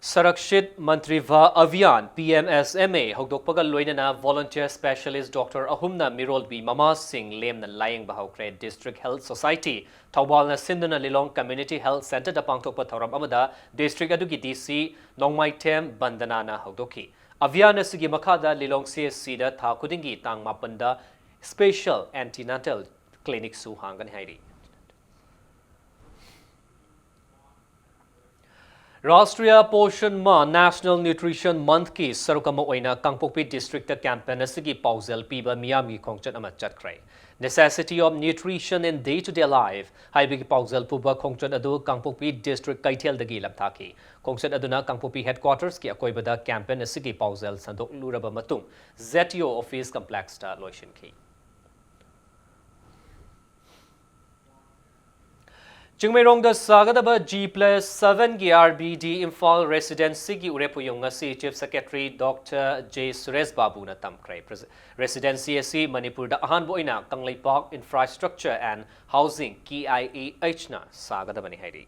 ꯁꯔꯛꯁꯤꯠ ꯃꯟꯇ꯭ꯔꯤꯚ ꯑꯚꯤꯌꯥꯟ, P M S M A, ꯍꯧꯗꯣꯛꯄꯒ ꯂꯣꯏꯅꯅ volunteer specialist doctor ꯑꯍꯨꯝꯅ ꯃꯤꯔꯣꯜꯕꯤ ꯃꯃꯥꯁꯤꯡ ꯂꯦꯝꯅ ꯂꯥꯌꯦꯡꯕ ꯍꯧꯈ꯭ꯔꯦ꯫ District Health Society ꯊꯧꯕꯥꯜꯅ ꯁꯤꯟꯗꯨꯅ ꯂꯤꯂꯣꯡ Community Health Centre ꯗ ꯄꯥꯡꯊꯣꯛꯄ ꯊꯧꯔꯝ ꯑꯃꯗ district ꯑꯗꯨꯒꯤ D C ꯅꯣꯡꯃꯥꯏꯊꯦꯝ ꯕꯟꯗꯅꯥꯅ ꯍꯧꯗꯣꯛꯈꯤ꯫ ꯑꯚꯤꯌꯥꯟ ꯑꯁꯤꯒꯤ ꯃꯈꯥꯗ ꯂꯤꯂꯣꯡ C H C ꯗ ꯊꯥ ꯈꯨꯗꯤꯡꯒꯤ ꯇꯥꯡ ꯃꯥꯄꯟꯗ special antenatal clinic ꯁꯨ ꯍꯥꯡꯒꯅꯤ ꯍꯥꯏꯔꯤ꯫ Rashtriya Poshan ꯃꯥꯍ, National Nutrition Month ꯀꯤ ꯁꯔꯨꯛ ꯑꯃ ꯑꯣꯏꯅ ꯀꯥꯡꯄꯣꯛꯄꯤ district ꯇ campaign ꯑꯁꯤꯒꯤ ꯄꯥꯎꯖꯦꯜ ꯄꯤꯕ ꯃꯤꯌꯥꯝꯒꯤ ꯈꯣꯡꯆꯠ ꯑꯃ ꯆꯠꯈ꯭ꯔꯦ꯫ Necessity of Nutrition in Day-to-Day Life ꯍꯥꯏꯕꯒꯤ ꯄꯥꯎꯖꯦꯜ ꯄꯨꯕ ꯈꯣꯡꯆꯠ ꯑꯗꯨ ꯀꯥꯡꯄꯣꯛꯄꯤ district ꯀꯩꯊꯦꯜꯗꯒꯤ ꯂꯝꯊꯥꯈꯤ꯫ ꯈꯣꯡꯆꯠ ꯑꯗꯨꯅ ꯀꯥꯡꯄꯣꯛꯄꯤ headquarters ꯀꯤ ꯑꯀꯣꯏꯕꯗ campaign ꯑꯁꯤꯒꯤ ꯄꯥꯎꯖꯦꯜ ꯁꯟꯗꯣꯛꯂꯨꯔꯕ ꯃꯇꯨꯡ Z T O office complex ꯇ ꯂꯣꯏꯁꯤꯟꯈꯤ꯫ ꯆꯤꯡꯃꯩꯔꯣꯡꯗ ꯁꯥꯒꯗꯕ G plus seven ꯒꯤ R B D Imphal residency ꯒꯤ ꯎꯔꯦꯞ ꯎꯌꯨꯡ ꯉꯁꯤ Chief Secretary Doctor J Suresh ꯕꯥꯕꯨꯅ ꯇꯝꯈ꯭ꯔꯦ꯫ Pres-, residency ꯑꯁꯤ ꯃꯅꯤꯄꯨꯔꯗ ꯑꯍꯥꯟꯕ ꯑꯣꯏꯅ Kangleipak Infrastructure and Housing, K I A H ꯅ ꯁꯥꯒꯗꯕꯅꯤ ꯍꯥꯏꯔꯤ꯫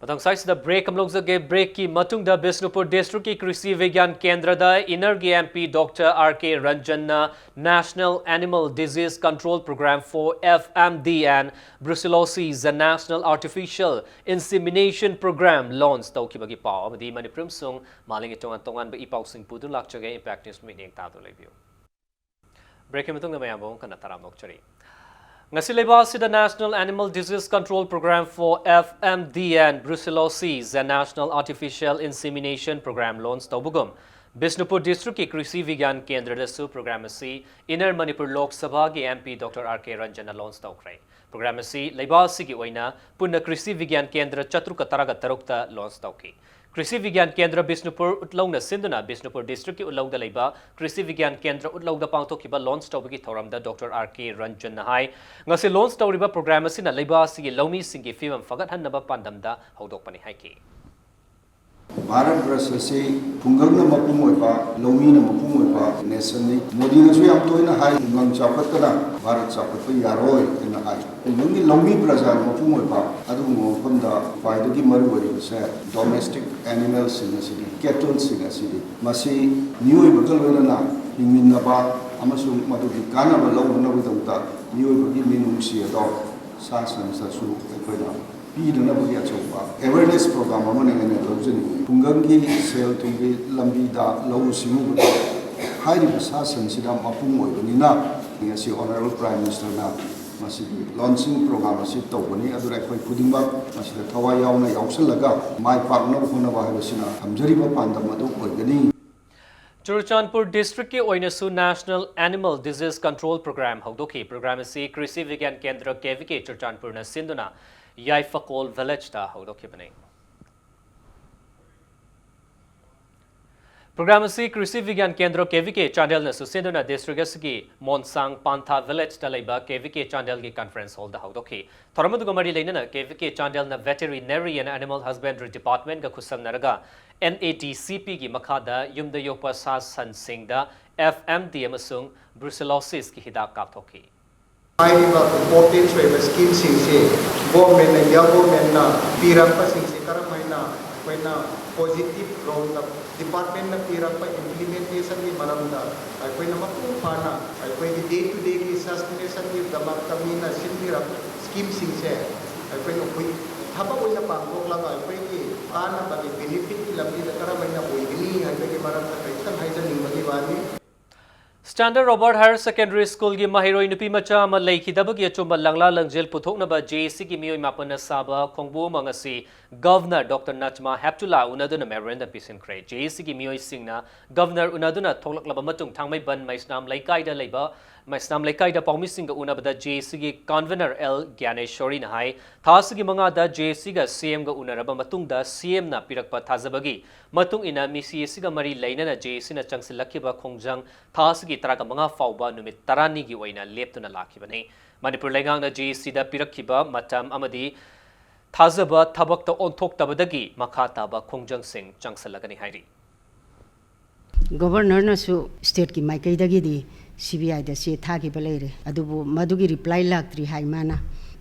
ꯃꯊꯪ ꯁ꯭ꯋꯥꯏꯁꯤꯗ ꯕ꯭ꯔꯦꯛ ꯑꯃ ꯂꯧꯖꯒꯦ꯫ ꯕ꯭ꯔꯦꯛꯀꯤ ꯃꯇꯨꯡꯗ ꯕꯤꯁꯅꯨꯄꯨꯔ ꯗꯤꯁꯇ꯭ꯔꯤꯛꯀꯤ ꯀ꯭ꯔꯤꯁꯤ ꯕꯤꯒ꯭ꯌꯥꯟ ꯀꯦꯟꯗ꯭ꯔꯗ ꯏꯅꯔꯒꯤ M P doctor R K ꯔꯟꯖꯟꯅ National Animal Disease Control Program for F M D and Brucellosis, the National Artificial Insemination Program launch ꯇꯧꯈꯤꯕꯒꯤ ꯄꯥꯎ ꯑꯃꯗꯤ ꯃꯅꯤꯄꯨꯔ ꯑꯃꯁꯨꯡ ꯃꯥꯂꯦꯝꯒꯤ ꯇꯣꯉꯥꯟ ꯇꯣꯉꯥꯟꯕ ꯏ ꯄꯥꯎꯁꯤꯡ ꯄꯨꯗꯨꯅ ꯂꯥꯛꯆꯒꯦ꯫ Impact News ꯃꯤꯠꯌꯦꯡ ꯇꯥꯗꯨꯅ ꯂꯩꯕꯤꯌꯨ꯫ ꯕ꯭ꯔꯦꯛꯀꯤ ꯃꯇꯨꯡꯗ ꯃꯌꯥꯝꯕꯨ ꯑꯃꯨꯛ ꯍꯟꯅ ꯇꯔꯥꯝꯅ ꯑꯣꯛꯆꯔꯤ꯫ ꯉꯁꯤ ꯂꯩꯕꯥꯛ ꯑꯁꯤꯗ National Animal Disease Control Program for F M D and Brucellosis and National Artificial Insemination Program launch ꯇꯧꯕꯒꯨꯝ, Bishnupur ꯗꯤꯁꯇ꯭ꯔꯤꯛꯀꯤ ꯀ꯭ꯔꯤꯁꯤ ꯕꯤꯒ꯭ꯌꯥꯟ ꯀꯦꯟꯗ꯭ꯔꯗꯁꯨ ꯄ꯭ꯔꯣꯒ꯭ꯔꯥꯝ ꯑꯁꯤ ꯏꯅꯔ ꯃꯅꯤꯄꯨꯔ ꯂꯣꯛ ꯁꯚꯥꯒꯤ ꯑꯦꯝ ꯄꯤ ꯗꯣꯛꯇꯔ ꯑꯥꯔ ꯀꯦ ꯔꯟꯖꯟꯅ ꯂꯣꯟꯆ ꯇꯧꯈ꯭ꯔꯦ꯫ ꯄ꯭ꯔꯣꯒ꯭ꯔꯥꯝ ꯑꯁꯤ ꯂꯩꯕꯥꯛ ꯑꯁꯤꯒꯤ ꯑꯣꯏꯅ ꯄꯨꯟꯅ ꯀ꯭ꯔꯤꯁꯤ ꯕꯤꯒ꯭ꯌꯥꯟ ꯀꯦꯟꯗ꯭ꯔ ꯆꯥꯇ꯭ꯔꯨꯛꯀ ꯇꯔꯥꯒ ꯇꯔꯨꯛꯇ ꯂꯣꯟꯆ ꯇꯧꯈꯤ꯫ ꯀ꯭ꯔꯤꯁꯤ ꯕꯤꯒ꯭ꯌꯥꯟ ꯀꯦꯟꯗ꯭ꯔ ꯕꯤꯁꯅꯨꯄꯨꯔ ꯎꯠꯂꯧꯅ ꯁꯤꯟꯗꯨꯅ ꯕꯤꯁꯅꯨꯄꯨꯔ ꯗꯤꯁꯇ꯭ꯔꯤꯛꯀꯤ ꯎꯠꯂꯧꯗ ꯂꯩꯕ ꯀ꯭ꯔꯤꯁꯤ ꯕꯤꯒ꯭ꯌꯥꯟ ꯀꯦꯟꯗ꯭ꯔ ꯎꯠꯂꯧꯗ ꯄꯥꯡꯊꯣꯛꯈꯤꯕ ꯂꯣꯟꯆ ꯇꯧꯕꯒꯤ ꯊꯧꯔꯝꯗ ꯗꯣꯛꯇꯔ ꯑꯥꯔ ꯀꯦ ꯔꯟꯖꯟꯅ ꯍꯥꯏ, ꯉꯁꯤ ꯂꯣꯟꯆ ꯇꯧꯔꯤꯕ ꯄ꯭ꯔꯣꯒ꯭ꯔꯥꯝ ꯑꯁꯤꯅ ꯂꯩꯕꯥꯛ ꯑꯁꯤꯒꯤ ꯂꯧꯃꯤꯁꯤꯡꯒꯤ ꯐꯤꯕꯝ ꯐꯒꯠꯍꯟꯅꯕ ꯄꯥꯟꯗꯝꯗ ꯍꯧꯗꯣꯛꯄꯅꯤ ꯍꯥꯏꯈꯤ꯫ ꯚꯥꯔꯠ ꯕ꯭ꯔꯁ ꯑꯁꯤ ꯈꯨꯡꯒꯪꯅ ꯃꯄꯨꯡ ꯑꯣꯏꯕ, ꯂꯧꯃꯤꯅ ꯃꯄꯨꯡ ꯑꯣꯏꯕ ꯅꯦꯁꯟꯅꯤ꯫ ꯃꯣꯗꯤꯅꯁꯨ ꯌꯥꯝ ꯇꯣꯏꯅ ꯍꯥꯏ, ꯈꯨꯡꯒꯪ ꯆꯥꯎꯈꯠꯇꯅ ꯚꯥꯔꯠ ꯆꯥꯎꯈꯠꯄ ꯌꯥꯔꯣꯏ ꯍꯥꯏꯅ ꯍꯥꯏ꯫ ꯈꯨꯡꯒꯪꯒꯤ ꯂꯧꯃꯤ ꯄ꯭ꯔꯖꯥꯅ ꯃꯄꯨꯡ ꯑꯣꯏꯕ ꯑꯗꯨꯒꯨꯝꯕ ꯃꯐꯝꯗ ꯈ꯭ꯋꯥꯏꯗꯒꯤ ꯃꯔꯨ ꯑꯣꯏꯔꯤꯕꯁꯦ ꯗꯣꯃꯦꯁꯇꯤꯛ ꯑꯦꯅꯤꯃꯦꯜꯁꯤꯡ ꯑꯁꯤꯅꯤ, ꯀꯦꯇꯜꯁꯤꯡ ꯑꯁꯤꯅꯤ꯫ ꯃꯁꯤ ꯃꯤꯑꯣꯏꯕꯒ ꯂꯣꯏꯅꯅ ꯍꯤꯡꯃꯤꯟꯅꯕ ꯑꯃꯁꯨꯡ ꯃꯗꯨꯒꯤ ꯀꯥꯟꯅꯕ ꯂꯧꯅꯅꯕꯒꯤꯗꯃꯛꯇ ꯃꯤꯑꯣꯏꯕꯒꯤ ꯃꯤꯅꯨꯡꯁꯤ ꯑꯗꯣ ꯁꯥ ꯁꯟꯁꯤꯗꯁꯨ ꯑꯩꯈꯣꯏꯅ ꯄꯤꯅꯅꯕꯒꯤ ꯑꯆꯧꯕ ꯑꯦꯋꯦꯔꯅꯦꯁ ꯄ꯭ꯔꯣꯒ꯭ꯔꯥꯝ ꯑꯃꯅꯤ ꯍꯥꯏꯅ ꯂꯧꯖꯅꯤꯡꯏ꯫ ꯈꯨꯡꯒꯪꯒꯤ ꯁꯦꯜ ꯊꯨꯝꯒꯤ ꯂꯝꯕꯤꯗ, ꯂꯧꯎ ꯁꯤꯡꯎꯕꯗ ꯍꯥꯏꯔꯤꯕ ꯁꯥ ꯁꯟꯁꯤꯅ ꯃꯄꯨꯡ ꯑꯣꯏꯕꯅꯤꯅ, ꯉꯁꯤ ꯑꯣꯅꯔꯦꯕꯜ ꯄ꯭ꯔꯥꯏꯝ ꯃꯤꯅꯤꯁꯇꯔꯅ ꯃꯁꯤꯒꯤ ꯂꯣꯟꯆꯤꯡ ꯄ꯭ꯔꯣꯒ꯭ꯔꯥꯝ ꯑꯁꯤ ꯇꯧꯕꯅꯤ꯫ ꯑꯗꯨꯅ ꯑꯩꯈꯣꯏ ꯈꯨꯗꯤꯡꯃꯛ ꯃꯁꯤꯗ ꯊꯋꯥꯏ ꯌꯥꯎꯅ ꯌꯥꯎꯁꯜꯂꯒ ꯃꯥꯏ ꯄꯥꯛꯅꯕ ꯍꯣꯠꯅꯕ ꯍꯥꯏꯕꯁꯤꯅ ꯊꯝꯖꯔꯤꯕ ꯄꯥꯟꯗꯝ ꯑꯗꯨ ꯑꯣꯏꯒꯅꯤ꯫ ꯆꯨꯔꯆꯥꯟꯄꯨꯔ ꯗꯤꯁꯇ꯭ꯔꯤꯛꯀꯤ ꯑꯣꯏꯅꯁꯨ National Animal Disease Control Program ꯍꯧꯗꯣꯛꯈꯤ꯫ ꯄ꯭ꯔꯣꯒ꯭ꯔꯥꯝ ꯑꯁꯤ ꯀ꯭ꯔꯤꯁꯤ ꯕꯤꯒ꯭ꯌꯥꯟ ꯀꯦꯟꯗ꯭ꯔ ꯀꯦ ꯚꯤ ꯀꯦ ꯆꯨꯔꯆꯥꯟꯄꯨꯔꯅ ꯁꯤꯟꯗꯨꯅ ꯌꯥꯏꯐꯀꯣꯜ ꯚꯤꯂꯦꯖꯇ ꯍꯧꯗꯣꯛꯈꯤꯕꯅꯤ꯫ ꯄ꯭ꯔꯣꯒ꯭ꯔꯥꯝ ꯑꯁꯤ ꯀ꯭ꯔꯤꯁꯤ ꯕꯤꯒ꯭ꯌꯥꯟ ꯀꯦꯟꯗ꯭ꯔ ꯀꯦ ꯚꯤ ꯀꯦ ꯆꯥꯟꯗꯦꯜꯅꯁꯨ ꯁꯤꯟꯗꯨꯅ ꯗꯤꯁꯇ꯭ꯔꯤꯛ ꯑꯁꯤꯒꯤ ꯃꯣꯟꯁꯥꯡ ꯄꯥꯟꯊꯥ ꯚꯤꯂꯦꯖꯇ ꯂꯩꯕ ꯀꯦ ꯚꯤ ꯀꯦ ꯆꯥꯟꯗꯦꯜꯒꯤ ꯀꯟꯐꯔꯦꯟꯁ ꯍꯣꯜꯗ ꯍꯧꯗꯣꯛꯈꯤ꯫ ꯊꯧꯔꯝ ꯑꯗꯨꯒ ꯃꯔꯤ ꯂꯩꯅꯅ ꯀꯦ ꯚꯤ ꯀꯦ ꯆꯥꯟꯗꯦꯜꯅ Veterinary and Animal Husbandry Departmentꯀ ꯈꯨꯠꯁꯝꯅꯔꯒ N A D C Pꯒꯤ ꯃꯈꯥꯗ ꯌꯨꯝꯗ ꯌꯣꯛꯄ ꯁꯥ ꯁꯟꯁꯤꯡꯗ F M D ꯑꯃꯁꯨꯡ Brucellosisꯀꯤ ꯍꯤꯗꯥꯛ ꯀꯥꯞꯊꯣꯛꯈꯤ꯫ ꯍꯥꯏꯔꯤꯕ ꯏꯝꯄꯣꯔꯇꯦꯟꯁ ꯑꯣꯏꯕ ꯁ꯭ꯀꯤꯝꯁꯤꯡꯁꯦ ꯒꯣꯔꯃꯦꯟꯅ, ꯏꯟꯗꯤꯌꯥ ꯒꯣꯔꯃꯦꯟꯅ ꯄꯤꯔꯛꯄꯁꯤꯡꯁꯦ ꯀꯔꯝ ꯍꯥꯏꯅ ꯑꯩꯈꯣꯏꯅ ꯄꯣꯖꯤꯇꯤꯞ ꯔꯣꯜꯗ ꯗꯤꯄꯥꯔꯠꯃꯦꯟꯅ ꯄꯤꯔꯛꯄ ꯏꯝꯄ꯭ꯂꯤꯃꯦꯟꯇꯦꯁꯟꯒꯤ ꯃꯔꯝꯗ ꯑꯩꯈꯣꯏꯅ ꯃꯄꯨꯡ ꯐꯥꯅ ꯑꯩꯈꯣꯏꯒꯤ ꯗꯦ ꯇꯨ ꯗꯦꯒꯤ ꯁꯁꯇꯦꯅꯦꯁꯟꯒꯤꯗꯃꯛꯇ ꯃꯤꯅ ꯁꯤꯟꯕꯤꯔꯛꯄ ꯁ꯭ꯀꯤꯝꯁꯤꯡꯁꯦ ꯑꯩꯈꯣꯏꯅ ꯍꯨꯏ-, ꯊꯕꯛ ꯑꯣꯏꯅ ꯄꯥꯡꯊꯣꯛꯂꯒ ꯑꯩꯈꯣꯏꯒꯤ ꯀꯥꯟꯅꯕꯒꯤ ꯕꯦꯅꯤꯐꯤꯠꯀꯤ ꯂꯝꯕꯤꯗ ꯀꯔꯝ ꯍꯥꯏꯅ ꯑꯣꯏꯒꯅꯤ ꯍꯥꯏꯕꯒꯤ ꯃꯔꯝꯗ ꯈꯤꯇꯪ ꯍꯥꯏꯖꯅꯤꯡꯕꯒꯤ ꯋꯥꯅꯤ꯫ Standard Robert Higher Secondary School ꯒꯤ ꯃꯍꯩꯔꯣꯏ ꯅꯨꯄꯤ ꯃꯆꯥ ꯑꯃ ꯂꯩꯈꯤꯗꯕꯒꯤ ꯑꯆꯨꯝꯕ ꯂꯪꯂꯥ ꯂꯪꯖꯦꯜ ꯄꯨꯊꯣꯛꯅꯕ J A C ꯒꯤ ꯃꯤꯑꯣꯏ ꯃꯥꯄꯟꯅ ꯁꯥꯕ ꯈꯣꯡꯕꯨ ꯑꯃ ꯉꯁꯤ Governor Doctor Najma Heptulla ꯎꯅꯗꯨꯅ memorandum ꯄꯤꯁꯤꯟꯈ꯭ꯔꯦ꯫ J A C ꯒꯤ ꯃꯤꯑꯣꯏꯁꯤꯡꯅ Governor ꯎꯅꯗꯨꯅ ꯊꯣꯛꯂꯛꯂꯕ ꯃꯇꯨꯡ ꯊꯥꯡꯃꯩꯕꯟ ꯃꯩꯁꯅꯥꯝ ꯂꯩꯀꯥꯏꯗ ꯂꯩꯕ, ꯃꯩꯁꯅꯥꯝ ꯂꯩꯀꯥꯏꯗ ꯄꯥꯎꯃꯤꯁꯤꯡꯒ ꯎꯅꯕꯗ J A C ꯒꯤ convener L ꯒ꯭ꯌꯥꯅꯦꯁꯣꯔꯤꯅ ꯍꯥꯏ, ꯊꯥ ꯑꯁꯤꯒꯤ ꯃꯉꯥꯗ J A C ꯒ C M ꯒ ꯎꯅꯔꯕ ꯃꯇꯨꯡꯗ C M ꯅ ꯄꯤꯔꯛꯄ ꯊꯥꯖꯕꯒꯤ ꯃꯇꯨꯡ ꯏꯟꯅ ꯃꯤꯁꯤ ꯑꯁꯤꯒ ꯃꯔꯤ ꯂꯩꯅꯅ J A C ꯅ ꯆꯪꯁꯤꯜꯂꯛꯈꯤꯕ ꯈꯣꯡꯖꯪ ꯊꯥ ꯑꯁꯤꯒꯤ ꯇꯔꯥꯃꯉꯥ ꯐꯥꯎꯕ ꯅꯨꯃꯤꯠ ꯇꯔꯥꯅꯤꯒꯤ ꯑꯣꯏꯅ ꯂꯦꯞꯇꯨꯅ ꯂꯥꯛꯈꯤꯕꯅꯤ꯫ ꯃꯅꯤꯄꯨꯔ ꯂꯩꯉꯥꯛꯅ J A C ꯗ ꯄꯤꯔꯛꯈꯤꯕ ꯃꯇꯝ ꯑꯃꯗꯤ ꯊꯥꯖꯕ ꯊꯕꯛꯇ ꯑꯣꯟꯊꯣꯛꯇꯕꯗꯒꯤ ꯃꯈꯥ ꯇꯥꯕ ꯈꯣꯡꯖꯪꯁꯤꯡ ꯆꯪꯁꯤꯜꯂꯒꯅꯤ ꯍꯥꯏꯔꯤ꯫ ꯒꯣꯚꯔꯅꯔꯅꯁꯨ ꯁ꯭ꯇꯦꯠꯀꯤ ꯃꯥꯏꯀꯩꯗꯒꯤꯗꯤ C B I ꯗ ꯆꯦ ꯊꯥꯈꯤꯕ ꯂꯩꯔꯦ, ꯑꯗꯨꯕꯨ ꯃꯗꯨꯒꯤ ꯔꯤꯄ꯭ꯂꯥꯏ ꯂꯥꯛꯇ꯭ꯔꯤ ꯍꯥꯏ꯫ ꯃꯥꯅ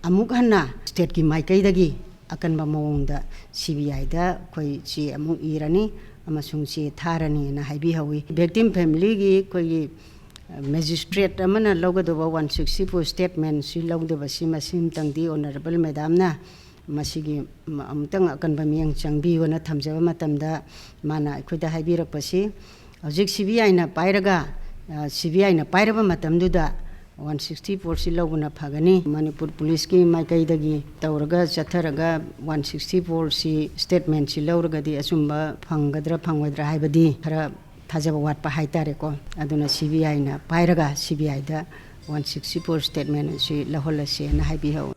ꯑꯃꯨꯛ ꯍꯟꯅ ꯁ꯭ꯇꯦꯠꯀꯤ ꯃꯥꯏꯀꯩꯗꯒꯤ ꯑꯀꯟꯕ ꯃꯑꯣꯡꯗ C B I ꯗ ꯑꯩꯈꯣꯏ ꯆꯦ ꯑꯃꯨꯛ ꯏꯔꯅꯤ ꯑꯃꯁꯨꯡ ꯆꯦ ꯊꯥꯔꯅꯤꯅ ꯍꯥꯏꯕꯤꯍꯧꯋꯤ꯫ Victim family ꯒꯤ ꯑꯩꯈꯣꯏꯒꯤ ꯃꯦꯖꯤꯁꯇ꯭ꯔꯦꯠ ꯑꯃꯅ ꯂꯧꯒꯗꯧꯕ ꯋꯥꯟ ꯁꯤꯛꯁꯇꯤ ꯐꯣꯔ ꯁ꯭ꯇꯦꯠꯃꯦꯟꯁꯤ ꯂꯧꯗꯕꯁꯤ ꯃꯁꯤꯃꯇꯪꯗꯤ ꯑꯣꯅꯔꯦꯕꯜ ꯃꯦꯗꯥꯝꯅ ꯃꯁꯤꯒꯤ ꯑꯃꯨꯛꯇꯪ ꯑꯀꯟꯕ ꯃꯤꯠꯌꯦꯡ ꯆꯪꯕꯤꯌꯨꯅ ꯊꯝꯖꯕ ꯃꯇꯝꯗ ꯃꯥꯅ ꯑꯩꯈꯣꯏꯗ ꯍꯥꯏꯕꯤꯔꯛꯄꯁꯤ, ꯍꯧꯖꯤꯛ C B I ꯅ ꯄꯥꯏꯔꯒ, C B I ꯅ ꯄꯥꯏꯔꯕ ꯃꯇꯝꯗꯨꯗ ꯋꯥꯟ ꯁꯤꯛꯁꯇꯤ ꯐꯣꯔꯁꯤ ꯂꯧꯕꯅ ꯐꯒꯅꯤ꯫ ꯃꯅꯤꯄꯨꯔ ꯄꯨꯂꯤꯁꯀꯤ ꯃꯥꯏꯀꯩꯗꯒꯤ ꯇꯧꯔꯒ ꯆꯠꯊꯔꯒ ꯋꯥꯟ ꯁꯤꯛꯁꯇꯤ ꯐꯣꯔꯁꯤ ꯁ꯭ꯇꯦꯠꯃꯦꯟꯁꯤ ꯂꯧꯔꯒꯗꯤ ꯑꯆꯨꯝꯕ ꯐꯪꯒꯗ꯭ꯔꯥ ꯐꯪꯉꯣꯏꯗ꯭ꯔꯥ ꯍꯥꯏꯕꯗꯤ ꯈꯔ ꯊꯥꯖꯕ ꯋꯥꯠꯄ ꯍꯥꯏꯇꯥꯔꯦꯀꯣ꯫ ꯑꯗꯨꯅ C B I ꯅ ꯄꯥꯏꯔꯒ C B I the one sixty four statement ꯑꯁꯤ ꯂꯧꯍꯜꯂꯁꯦꯅ ꯍꯥꯏꯕꯤꯍꯧ꯫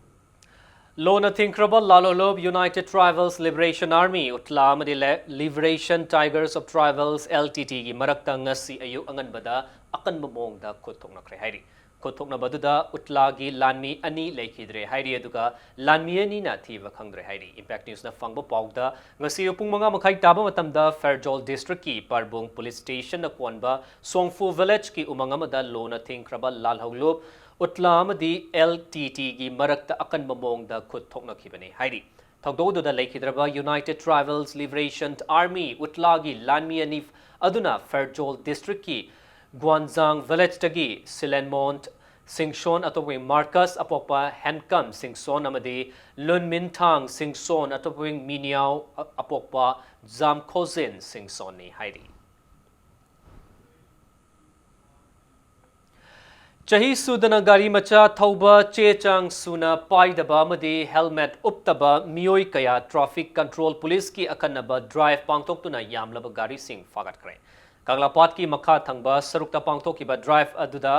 ꯂꯣꯅ ꯊꯤꯡꯈ꯭ꯔꯕ ꯂꯥꯜꯍꯧꯂꯨꯞ United Tribals Liberation Army, ꯎꯠꯂꯥ ꯑꯃꯗꯤ Liberation Tigers of Tribals, L T T ꯒꯤ ꯃꯔꯛꯇ ꯉꯁꯤ ꯑꯌꯨꯛ ꯑꯉꯟꯕꯗ ꯑꯀꯟꯕ ꯃꯑꯣꯡꯗ ꯈꯨꯠ ꯊꯣꯛꯅꯈ꯭ꯔꯦ ꯍꯥꯏꯔꯤ꯫ ꯈꯨꯠ ꯊꯣꯛꯅꯕꯗꯨꯗ ꯎꯠꯂꯥꯒꯤ ꯂꯥꯟꯃꯤ ꯑꯅꯤ ꯂꯩꯈꯤꯗ꯭ꯔꯦ ꯍꯥꯏꯔꯤ, ꯑꯗꯨꯒ ꯂꯥꯟꯃꯤ ꯑꯅꯤꯅ ꯊꯤꯕ ꯈꯪꯗ꯭ꯔꯦ ꯍꯥꯏꯔꯤ꯫ Impact News ꯅ ꯐꯪꯕ ꯄꯥꯎꯗ ꯉꯁꯤ ꯑꯌꯨꯛ ꯄꯨꯡ ꯃꯉꯥ ꯃꯈꯥꯏ ꯇꯥꯕ ꯃꯇꯝꯗ ꯐꯦꯔꯖꯣꯜ district ꯀꯤ ꯄꯔꯕꯨꯡ police station ꯅ ꯀꯣꯟꯕ ꯁꯣꯡꯐꯨ village ꯀꯤ ꯎꯃꯪ ꯑꯃꯗ ꯂꯣꯅ ꯊꯤꯡꯈ꯭ꯔꯕ ꯂꯥꯜꯍꯧꯂꯨꯞ ꯎꯠꯂꯥ ꯑꯃꯗꯤ ꯑꯦꯜ ꯇꯤ ꯇꯤꯒꯤ ꯃꯔꯛꯇ ꯑꯀꯟꯕ ꯃꯑꯣꯡꯗ ꯈꯨꯠ ꯊꯣꯛꯅꯈꯤꯕꯅꯤ ꯍꯥꯏꯔꯤ꯫ ꯊꯧꯗꯣꯛ ꯑꯗꯨꯗ ꯂꯩꯈꯤꯗ꯭ꯔꯕ United Tribal Liberation Army, ꯎꯠꯂꯥꯒꯤ ꯂꯥꯟꯃꯤ ꯑꯅꯤ ꯑꯗꯨꯅ ꯐꯦꯔꯖꯣꯜ ꯗꯤꯁꯇ꯭ꯔꯤꯛꯀꯤ ꯒ꯭ꯋꯥꯟꯖꯥꯡ ꯚꯤꯂꯦꯖꯇꯒꯤ ꯁꯤꯂꯦꯟꯃꯣꯟ ꯁꯤꯡꯁꯣꯟ ꯑꯇꯣꯞꯄ ꯃꯥꯔꯀꯁ ꯑꯄꯣꯛꯄ ꯍꯦꯟꯀꯝ ꯁꯤꯡꯁꯣꯟ ꯑꯃꯗꯤ ꯂꯨꯟꯃꯤꯟꯊꯥꯡ ꯁꯤꯡꯁꯣꯟ ꯑꯇꯣꯞꯄ ꯃꯤꯅꯤꯌꯥꯎ ꯑꯄꯣꯛꯄ ꯖꯥꯝꯈꯣꯖꯤꯟ ꯁꯤꯡꯁꯣꯟꯅꯤ ꯍꯥꯏꯔꯤ꯫ ꯆꯍꯤ ꯁꯨꯗꯅ ꯒꯥꯔꯤ ꯃꯆꯥ ꯊꯧꯕ, ꯆꯦ ꯆꯥꯡ ꯁꯨꯅ ꯄꯥꯏꯗꯕ ꯑꯃꯗꯤ ꯍꯦꯜꯃꯦꯠ ꯎꯞꯇꯕ ꯃꯤꯑꯣꯏ ꯀꯌꯥ ꯇ꯭ꯔꯥꯐꯤꯛ ꯀꯟꯇ꯭ꯔꯣꯜ ꯄꯨꯂꯤꯁꯀꯤ ꯑꯀꯟꯅꯕ ꯗ꯭ꯔꯥꯏꯚ ꯄꯥꯡꯊꯣꯛꯇꯨꯅ ꯌꯥꯝꯂꯕ ꯒꯥꯔꯤꯁꯤꯡ ꯐꯥꯒꯠꯈ꯭ꯔꯦ꯫ ꯀꯪꯂꯥꯄꯥꯠꯀꯤ ꯃꯈꯥ ꯊꯪꯕ ꯁꯔꯨꯛꯇ ꯄꯥꯡꯊꯣꯛꯈꯤꯕ ꯗ꯭ꯔꯥꯏꯚ ꯑꯗꯨꯗ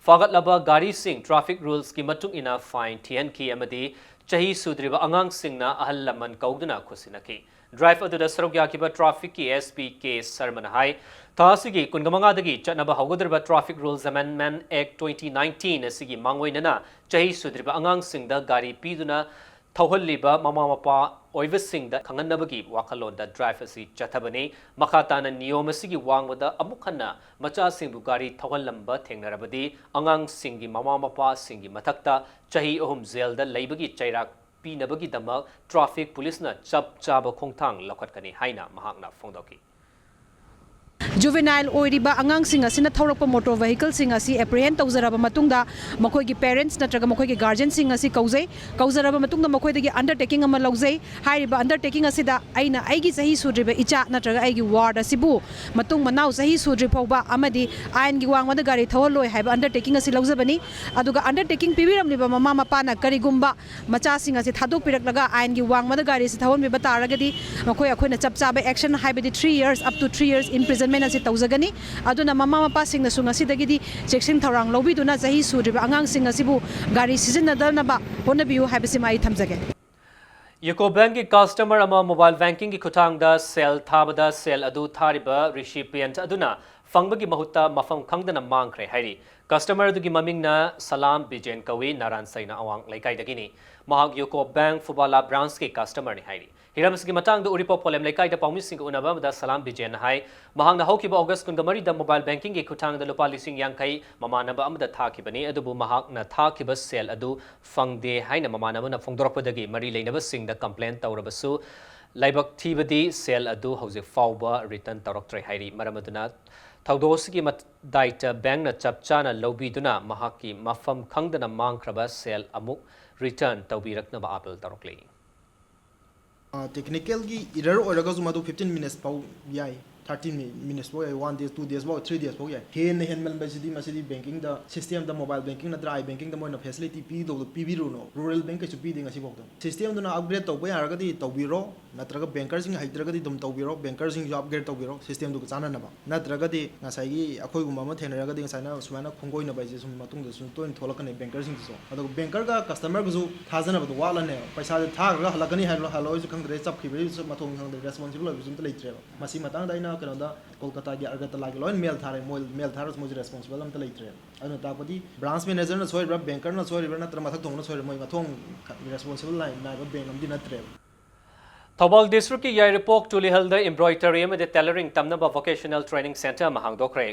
ꯐꯥꯒꯠꯂꯕ ꯒꯥꯔꯤꯁꯤꯡ ꯇ꯭ꯔꯥꯐꯤꯛ ꯔꯨꯜꯁꯀꯤ ꯃꯇꯨꯡ ꯏꯟꯅ ꯐꯥꯏꯟ ꯊꯤꯍꯟꯈꯤ ꯑꯃꯗꯤ ꯆꯍꯤ ꯁꯨꯗ꯭ꯔꯤꯕ ꯑꯉꯥꯡꯁꯤꯡꯅ ꯑꯍꯜ ꯂꯃꯟ ꯀꯧꯗꯨꯅ ꯈꯨꯠꯁꯤꯟꯅꯈꯤ꯫ ꯗ꯭ꯔꯥꯏꯚ ꯑꯗꯨꯗ ꯁꯔꯨꯛ ꯌꯥꯈꯤꯕ ꯇ꯭ꯔꯥꯐꯤꯛꯀꯤ ꯑꯦꯁ ꯄꯤ ꯀꯦ ꯁꯔꯃꯅ ꯍꯥꯏ, ꯊꯥ ꯑꯁꯤꯒꯤ ꯀꯨꯟꯃꯉꯥꯗꯒꯤ ꯆꯠꯅꯕ ꯍꯧꯒꯗꯧꯔꯤꯕ Traffic Rules Amendment Act twenty nineteen ꯑꯁꯤꯒꯤ ꯃꯥꯡꯑꯣꯏꯅꯅ ꯆꯍꯤ ꯁꯨꯗ꯭ꯔꯤꯕ ꯑꯉꯥꯡꯁꯤꯡꯗ ꯒꯥꯔꯤ ꯄꯤꯗꯨꯅ ꯊꯧꯍꯜꯂꯤꯕ ꯃꯃꯥ ꯃꯄꯥ ꯑꯣꯏꯕꯁꯤꯡꯗ ꯈꯪꯍꯟꯅꯕꯒꯤ ꯋꯥꯈꯜꯂꯣꯟꯗ ꯗ꯭ꯔꯥꯏꯚ ꯑꯁꯤ ꯆꯠꯊꯕꯅꯤ꯫ ꯃꯈꯥ ꯇꯥꯅ ꯅꯤꯌꯣꯝ ꯑꯁꯤꯒꯤ ꯋꯥꯡꯃꯗ ꯑꯃꯨꯛ ꯍꯟꯅ ꯃꯆꯥꯁꯤꯡꯕꯨ ꯒꯥꯔꯤ ꯊꯧꯍꯜꯂꯝꯕ ꯊꯦꯡꯅꯔꯕꯗꯤ ꯑꯉꯥꯡꯁꯤꯡꯒꯤ ꯃꯃꯥ ꯃꯄꯥꯁꯤꯡꯒꯤ ꯃꯊꯛꯇ ꯆꯍꯤ ꯑꯍꯨꯝ ꯖꯦꯜꯗ ꯂꯩꯕꯒꯤ ꯆꯩꯔꯥꯛ ꯄꯤꯅꯕꯒꯤꯗꯃꯛ ꯇ꯭ꯔꯥꯐꯤꯛ ꯄꯨꯂꯤꯁꯅ ꯆꯞ ꯆꯥꯕ ꯈꯣꯡꯊꯥꯡ ꯂꯧꯈꯠꯀꯅꯤ ꯍꯥꯏꯅ ꯃꯍꯥꯛꯅ ꯐꯣꯡꯗꯣꯛꯈꯤ꯫ Juvenile ꯑꯣꯏꯔꯤꯕ ꯑꯉꯥꯡꯁꯤꯡ ꯑꯁꯤꯅ ꯊꯧꯔꯛꯄ motor vehicleꯁꯤꯡ ꯑꯁꯤ apprehend ꯇꯧꯖꯔꯕ ꯃꯇꯨꯡꯗ ꯃꯈꯣꯏꯒꯤ parents ꯅꯠꯇ꯭ꯔꯒ ꯃꯈꯣꯏꯒꯤ guardianꯁꯤꯡ ꯑꯁꯤ ꯀꯧꯖꯩ꯫ ꯀꯧꯖꯔꯕ ꯃꯇꯨꯡꯗ ꯃꯈꯣꯏꯗꯒꯤ undertaking ꯑꯃ ꯂꯧꯖꯩ꯫ ꯍꯥꯏꯔꯤꯕ undertaking ꯑꯁꯤꯗ ꯑꯩꯅ ꯑꯩꯒꯤ ꯆꯍꯤ ꯁꯨꯗ꯭ꯔꯤꯕ ꯏꯆꯥ ꯅꯠꯇ꯭ꯔꯒ ꯑꯩꯒꯤ ward ꯑꯁꯤꯕꯨ ꯃꯇꯨꯡ ꯃꯅꯥꯎ ꯆꯍꯤ ꯁꯨꯗ꯭ꯔꯤ ꯐꯥꯎꯕ ꯑꯃꯗꯤ ꯑꯥꯏꯟꯒꯤ ꯋꯥꯡꯃꯗ ꯒꯥꯔꯤ ꯊꯧꯍꯜꯂꯣꯏ ꯍꯥꯏꯕ undertaking ꯑꯁꯤ ꯂꯧꯖꯕꯅꯤ꯫ ꯑꯗꯨꯒ undertaking ꯄꯤꯕꯤꯔꯝꯂꯤꯕ ꯃꯃꯥ ꯃꯄꯥꯅ ꯀꯔꯤꯒꯨꯝꯕ ꯃꯆꯥꯁꯤꯡ ꯑꯁꯤ ꯊꯥꯗꯣꯛꯄꯤꯔꯛꯂꯒ ꯑꯥꯏꯟꯒꯤ ꯋꯥꯡꯃꯗ ꯒꯥꯔꯤ ꯑꯁꯤ ꯊꯧꯍꯟꯕꯤꯕ ꯇꯥꯔꯒꯗꯤ ꯃꯈꯣꯏ ꯑꯩꯈꯣꯏꯅ ꯆꯞ ꯆꯥꯕ action ꯍꯥꯏꯕꯗꯤ three years up to three years imprisonment ꯑꯁꯤ ꯇꯧꯖꯒꯅꯤ꯫ ꯑꯗꯨꯅ ꯃꯃꯥ ꯃꯄꯥꯁꯤꯡꯅꯁꯨ ꯉꯁꯤꯗꯒꯤꯗꯤ ꯆꯦꯛꯁꯤꯟ ꯊꯧꯔꯥꯡ ꯂꯧꯕꯤꯗꯨꯅ ꯆꯍꯤ ꯁꯨꯗ꯭ꯔꯤꯕ ꯑꯉꯥꯡꯁꯤꯡ ꯑꯁꯤꯕꯨ ꯒꯥꯔꯤ ꯁꯤꯖꯤꯟꯅꯗꯅꯕ ꯍꯣꯠꯅꯕꯤꯌꯨ ꯍꯥꯏꯕꯁꯤꯃ ꯑꯩ ꯊꯝꯖꯒꯦ꯫ UCO Bankꯀꯤ customer ꯑꯃ mobile bankingꯒꯤ ꯈꯨꯠꯊꯥꯡꯗ ꯁꯦꯜ ꯊꯥꯕꯗ ꯁꯦꯜ ꯑꯗꯨ ꯊꯥꯔꯤꯕ recipient ꯑꯗꯨꯅ ꯐꯪꯕꯒꯤ ꯃꯍꯨꯠꯇ ꯃꯐꯝ ꯈꯪꯗꯅ ꯃꯥꯡꯈ꯭ꯔꯦ ꯍꯥꯏꯔꯤ꯫ ꯀꯁꯇꯃꯔ ꯑꯗꯨꯒꯤ ꯃꯃꯤꯡꯅ ꯁꯂꯥꯝ ꯕꯤꯖꯦꯟ ꯀꯧꯏ, ꯅꯥꯔꯥꯟ ꯁꯩꯅ ꯑꯋꯥꯡ ꯂꯩꯀꯥꯏꯗꯒꯤꯅꯤ꯫ ꯃꯍꯥꯛ ꯌꯨꯀꯣ ꯕꯦꯡꯛ ꯐꯨꯕꯥꯂꯥ ꯕ꯭ꯔꯥꯟꯁꯀꯤ ꯀꯁꯇꯃꯔꯅꯤ ꯍꯥꯏꯔꯤ꯫ ꯍꯤꯔꯝ ꯑꯁꯤꯒꯤ ꯃꯇꯥꯡꯗ ꯎꯔꯤꯄꯣꯛ ꯄꯣꯂꯦꯝ ꯂꯩꯀꯥꯏꯗ ꯄꯥꯎꯃꯤꯁꯤꯡꯒ ꯎꯅꯕ ꯑꯃꯗ ꯁꯂꯥꯝ ꯕꯤꯖꯦꯟꯅ ꯍꯥꯏ, ꯃꯍꯥꯛꯅ ꯍꯧꯈꯤꯕ ꯑꯣꯒꯁ ꯀꯨꯟꯃꯔꯤꯗ ꯃꯣꯕꯥꯏꯜ ꯕꯦꯡꯀꯤꯡꯒꯤ ꯈꯨꯠꯊꯥꯡꯗ ꯂꯨꯄꯥ ꯂꯤꯁꯤꯡ ꯌꯥꯡꯈꯩ ꯃꯃꯥꯟꯅꯕ ꯑꯃꯗ ꯊꯥꯈꯤꯕꯅꯤ, ꯑꯗꯨꯕꯨ ꯃꯍꯥꯛꯅ ꯊꯥꯈꯤꯕ ꯁꯦꯜ ꯑꯗꯨ ꯐꯪꯗꯦ ꯍꯥꯏꯅ ꯃꯃꯥꯟꯅꯕꯅ ꯐꯣꯡꯗꯣꯔꯛꯄꯗꯒꯤ ꯃꯔꯤ ꯂꯩꯅꯕꯁꯤꯡꯗ ꯀꯝꯄ꯭ꯂꯦꯟ ꯇꯧꯔꯕꯁꯨ ꯂꯥꯏꯕꯛ ꯊꯤꯕꯗꯤ ꯁꯦꯜ ꯑꯗꯨ ꯍꯧꯖꯤꯛ ꯐꯥꯎꯕ ꯔꯤꯇꯔꯟ ꯇꯧꯔꯛꯇ꯭ꯔꯦ ꯍꯥꯏꯔꯤ꯫ ꯃꯔꯝ ꯑꯗꯨꯅ ꯊꯧꯗꯣꯛ ꯑꯁꯤꯒꯤ ꯃꯠ-, ꯗꯥꯏꯇ ꯕꯦꯡꯛꯅ ꯆꯞ ꯆꯥꯅ ꯂꯧꯕꯤꯗꯨꯅ ꯃꯍꯥꯛꯀꯤ ꯃꯐꯝ ꯈꯪꯗꯅ ꯃꯥꯡꯈ꯭ꯔꯕ ꯁꯦꯜ ꯑꯃꯨꯛ ꯔꯤꯇꯔꯟ ꯇꯧꯕꯤꯔꯛꯅꯕ ꯑꯥꯄꯤꯜ ꯇꯧꯔꯛꯂꯤ꯫ ꯑ, ꯇꯦꯛꯅꯤꯀꯦꯜꯒꯤ ꯏꯔꯔ ꯑꯣꯏꯔꯒꯁꯨ ꯃꯗꯨ ꯐꯤꯐꯇꯤꯟ ꯃꯤꯅꯤꯠꯁ ꯐꯥꯎ ꯌꯥꯏ, ꯊꯥꯔꯇꯤ ꯃꯤ-, ꯃꯤꯅꯤꯠꯁ ꯐꯥꯎ ꯌꯥꯏ, ꯋꯥꯟ ꯗꯦ, ꯇꯨ ꯗꯦꯖ ꯐꯥꯎ, ꯊ꯭ꯔꯤ ꯗꯦꯖ ꯐꯥꯎ ꯌꯥꯏ꯫ ꯍꯦꯟꯅ ꯍꯦꯟꯃꯟꯕꯁꯤꯗꯤ ꯃꯁꯤꯗꯤ ꯕꯦꯡꯀꯤꯡꯗ, ꯁꯤꯁꯇꯦꯝꯗ, ꯃꯣꯕꯥꯏꯜ ꯕꯦꯡꯀꯤꯡ ꯅꯠꯇ꯭ꯔꯒ ꯑꯥꯏ ꯕꯦꯡꯀꯤꯡꯗ ꯃꯣꯏꯅ ꯐꯦꯁꯤꯂꯤꯇꯤ ꯄꯤꯗꯧꯕꯗꯣ ꯄꯤꯕꯤꯔꯨꯅꯣ꯫ ꯔꯨꯔꯦꯜ ꯕꯦꯡꯛ ꯀꯩꯁꯨ ꯄꯤꯗꯦ ꯉꯁꯤꯐꯥꯎꯗ꯫ ꯁꯤꯁꯇꯦꯝꯗꯨꯅ ꯑꯞꯒ꯭ꯔꯦꯗ ꯇꯧꯕ ꯌꯥꯔꯒꯗꯤ ꯇꯧꯕꯤꯔꯣ, ꯅꯠꯇ꯭ꯔꯒ ꯕꯦꯡꯀꯔꯁꯤꯡ ꯍꯩꯇ꯭ꯔꯒꯗꯤ ꯑꯗꯨꯝ ꯇꯧꯕꯤꯔꯣ, ꯕꯦꯡꯀꯔꯁꯤꯡꯁꯨ ꯑꯞꯒ꯭ꯔꯦꯗ ꯇꯧꯕꯤꯔꯣ ꯁꯤꯁꯇꯦꯝꯗꯨꯒ ꯆꯥꯟꯅꯅꯕ꯫ ꯅꯠꯇ꯭ꯔꯒꯗꯤ ꯉꯁꯥꯏꯒꯤ ꯑꯩꯈꯣꯏꯒꯨꯝꯕ ꯑꯃ ꯊꯦꯡꯅꯔꯒꯗꯤ ꯉꯁꯥꯏꯅ ꯁꯨꯃꯥꯏꯅ ꯈꯣꯡꯒꯣꯏꯅꯕ ꯍꯥꯏꯁꯦ ꯁꯨꯝ ꯃꯇꯨꯡꯗꯁꯨ ꯁꯨꯝ ꯇꯣꯏꯅ ꯊꯣꯛꯂꯛꯀꯅꯤ ꯕꯦꯡꯀꯔꯁꯤꯡꯁꯤꯁꯨ꯫ ꯑꯗꯨꯒ ꯕꯦꯡꯀꯔꯒ ꯀꯁꯇꯃꯔꯒꯁꯨ ꯊꯥꯖꯅꯕꯗꯣ ꯋꯥꯠꯂꯅꯦꯕ꯫ ꯄꯩꯁꯥꯁꯦ ꯊꯥꯈ꯭ꯔꯒ ꯍꯜꯂꯛꯀꯅꯤ ꯍꯥꯏꯕ꯭ꯔꯥ ꯍꯜꯂꯛꯑꯣꯏꯁꯨ ꯈꯪꯗ꯭ꯔꯦ, ꯆꯞꯈꯤꯕ꯭ꯔꯥꯁꯨ ꯃꯊꯣꯡ ꯈꯪꯗ꯭ꯔꯦ, ꯔꯦꯁꯄꯣꯟꯁꯤꯕꯜ ꯑꯣꯏꯕꯁꯨ ꯑꯝꯇ ꯂꯩꯇ꯭ꯔꯦꯕ꯫ ꯃꯁꯤ ꯃꯇꯥꯡꯗ ꯑꯩꯅ ꯀꯩꯅꯣꯗ ꯀꯣꯜꯀꯇꯥꯒꯤ ꯑꯒꯔꯇꯂꯥꯒꯤ ꯂꯣꯏꯅ ꯃꯦꯜ ꯊꯥꯔꯦ, ꯃꯣꯏ ꯃꯦꯜ ꯊꯥꯔꯁꯨ ꯃꯣꯏꯁꯨ ꯔꯦꯁꯄꯣꯟꯁꯤꯕꯜ ꯑꯝꯇ ꯂꯩꯇ꯭ꯔꯦꯕ꯫ ꯑꯗꯨꯅ ꯇꯥꯛꯄꯗꯤ ꯕ꯭ꯔꯥꯟꯁ ꯃꯦꯅꯦꯖꯔꯅ ꯁꯣꯏꯔꯤꯕ꯭ꯔꯥ, ꯕꯦꯡꯀꯔꯅ ꯁꯣꯏꯔꯤꯕ꯭ꯔꯥ, ꯅꯠꯇ꯭ꯔ ꯃꯊꯛ ꯊꯣꯡꯕꯅ ꯁꯣꯏꯔꯤꯕ꯭ꯔꯥ, ꯃꯣꯏ ꯃꯊꯣꯡ ꯔꯦꯁꯄꯣꯟꯁꯤꯕꯜ ꯅꯥꯏ-, ꯅꯥꯏꯕ ꯕꯦꯡꯛ ꯑꯃꯗꯤ ꯅꯠꯇ꯭ꯔꯦꯕ꯫ ꯊꯧꯕꯥꯜ ꯗꯤꯁꯇ꯭ꯔꯤꯛꯀꯤ ꯌꯥꯏꯔꯤꯄꯣꯛ ꯇꯨꯂꯤꯍꯜꯗ ꯏꯝꯕ꯭ꯔꯣꯏꯗꯔꯤ ꯑꯃꯗꯤ ꯇꯦꯂꯔꯤꯡ ꯇꯝꯅꯕ ꯚꯣꯀꯦꯁꯅꯦꯜ ꯇ꯭ꯔꯦꯅꯤꯡ ꯁꯦꯟꯇꯔ ꯑꯃ ꯍꯥꯡꯗꯣꯛꯈ꯭ꯔꯦ꯫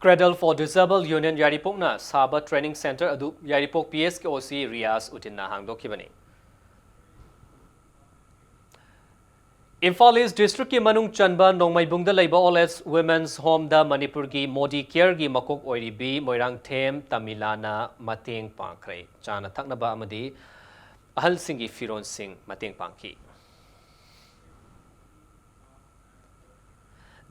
Cradle for Disabled Union ꯌꯥꯏꯔꯤꯄꯣꯛꯅ ꯁꯥꯕ ꯇ꯭ꯔꯦꯅꯤꯡ ꯁꯦꯟꯇꯔ ꯑꯗꯨ ꯌꯥꯏꯔꯤꯄꯣꯛ ꯄꯤ ꯑꯦꯁꯀꯤ ꯑꯣ ꯁꯤ ꯔꯤꯌꯥꯖ ꯎꯗꯤꯟꯅ ꯍꯥꯡꯗꯣꯛꯈꯤꯕꯅꯤ꯫ ꯏꯝꯐꯥꯜ ꯏꯁ ꯗꯤꯁꯇ꯭ꯔꯤꯛꯀꯤ ꯃꯅꯨꯡ ꯆꯟꯕ ꯅꯣꯡꯃꯩꯕꯨꯡꯗ ꯂꯩꯕ ꯑꯣꯜ ꯑꯦꯖ ꯋꯨꯃꯦꯟꯁ ꯍꯣꯝꯗ ꯃꯅꯤꯄꯨꯔꯒꯤ ꯃꯣꯗꯤ ꯀꯦꯌꯔꯒꯤ ꯃꯀꯣꯛ ꯑꯣꯏꯔꯤꯕꯤ ꯃꯣꯏꯔꯥꯡꯊꯦꯝ ꯇꯃꯤꯂꯥꯅ ꯃꯇꯦꯡ ꯄꯥꯡꯈ꯭ꯔꯦ꯫ ꯆꯥꯅ ꯊꯛꯅꯕ ꯑꯃꯗꯤ ꯑꯍꯜꯁꯤꯡꯒꯤ ꯐꯤꯔꯣꯜꯁꯤꯡ ꯃꯇꯦꯡ ꯄꯥꯡꯈꯤ꯫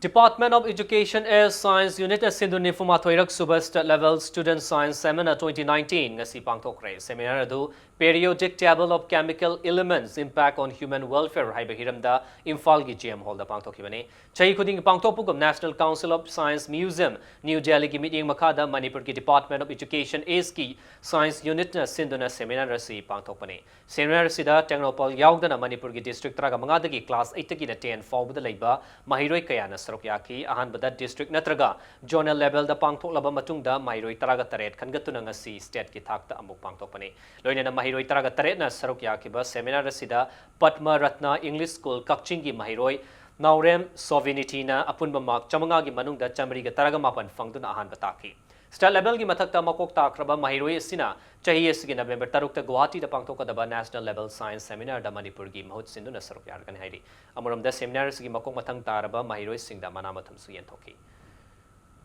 Department of Education S Science Unit ꯑꯁꯤꯗ ꯅꯤꯐꯨꯃꯥꯊꯣꯏꯔꯛ ꯁꯨꯕ State Level Student Science Seminar twenty nineteen ꯉꯁꯤ ꯄꯥꯡꯊꯣꯛꯈ꯭ꯔꯦ꯫ Seminar ꯑꯗꯨ Periodic Table of Chemical Elements Impact on Human Welfare ꯍꯥꯏꯕ ꯍꯤꯔꯝꯗ ꯏꯝꯐꯥꯜꯒꯤ G M Hallꯗ ꯄꯥꯡꯊꯣꯛꯈꯤꯕꯅꯤ꯫ ꯆꯍꯤ ꯈꯨꯗꯤꯡꯒꯤ ꯄꯥꯡꯊꯣꯛꯄꯒꯨꯝ National Council of Science Museum, New Delhiꯒꯤ ꯃꯤꯠꯌꯦꯡ ꯃꯈꯥꯗ ꯃꯅꯤꯄꯨꯔꯒꯤ Department of Education Sꯀꯤ Science Unitꯅ ꯁꯤꯟꯗꯨꯅ seminar ꯑꯁꯤ ꯄꯥꯡꯊꯣꯛꯄꯅꯤ꯫ Seminar ꯑꯁꯤꯗ ꯇꯦꯡꯅꯧꯄꯜ ꯌꯥꯎꯗꯅ ꯃꯅꯤꯄꯨꯔꯒꯤ district ꯇꯔꯥꯃꯉꯥꯗꯒꯤ class eightꯇꯒꯤꯅ ten ꯐꯥꯎꯕꯗ ꯂꯩꯕ ꯃꯍꯩꯔꯣꯏ ꯀꯌꯥꯅ ꯁꯔꯨꯛ ꯌꯥꯈꯤ꯫ ꯑꯍꯥꯟꯕꯗ district ꯅꯠꯇ꯭ꯔꯒ zonal levelꯗ ꯄꯥꯡꯊꯣꯛꯂꯕ ꯃꯇꯨꯡꯗ ꯃꯍꯩꯔꯣꯏ ꯇꯔꯥꯒ ꯇꯔꯦꯠ ꯈꯟꯒꯠꯇꯨꯅ ꯉꯁꯤ stateꯀꯤ ꯊꯥꯛꯇ ꯑꯃꯨꯛ ꯄꯥꯡꯊꯣꯛꯄꯅꯤ꯫ ꯂꯣꯏꯅꯅ ꯃꯍꯩꯔꯣꯏ ꯇꯔꯥꯒ ꯇꯔꯦꯠꯅ ꯁꯔꯨꯛ ꯌꯥꯈꯤꯕ seminar ꯑꯁꯤꯗ ꯄꯗꯃ ꯔꯠꯅ English School ꯀꯛꯆꯤꯡꯒꯤ ꯃꯍꯩꯔꯣꯏ ꯅꯥꯎꯔꯦꯝ ꯁꯣꯚꯤꯅꯤꯊꯤꯅ ꯑꯄꯨꯟꯕ mark ꯆꯥꯃꯉꯥꯒꯤ ꯃꯅꯨꯡꯗ ꯆꯥꯃꯔꯤꯒ ꯇꯔꯥꯒ ꯃꯥꯄꯟ ꯐꯪꯗꯨꯅ ꯑꯍꯥꯟꯕ ꯇꯥꯈꯤ꯫ State levelꯒꯤ ꯃꯊꯛꯇ ꯃꯀꯣꯛ ꯇꯥꯈ꯭ꯔꯕ ꯃꯍꯩꯔꯣꯏ ꯑꯁꯤꯅ ꯆꯍꯤ ꯑꯁꯤꯒꯤ November ꯇꯔꯨꯛꯇ ꯒꯨꯋꯥꯍꯥꯇꯤꯗ ꯄꯥꯡꯊꯣꯛꯀꯗꯕ National Level Science Seminarꯗ ꯃꯅꯤꯄꯨꯔꯒꯤ ꯃꯍꯨꯠ ꯁꯤꯟꯗꯨꯅ ꯁꯔꯨꯛ ꯌꯥꯔꯒꯅꯤ ꯍꯥꯏꯔꯤ꯫ ꯑꯃꯔꯣꯝꯗ seminar ꯑꯁꯤꯒꯤ ꯃꯀꯣꯛ ꯃꯊꯪ ꯇꯥꯔꯕ ꯃꯍꯩꯔꯣꯏꯁꯤꯡꯗ ꯃꯅꯥ ꯃꯊꯨꯝꯁꯨ ꯌꯦꯟꯊꯣꯛꯈꯤ꯫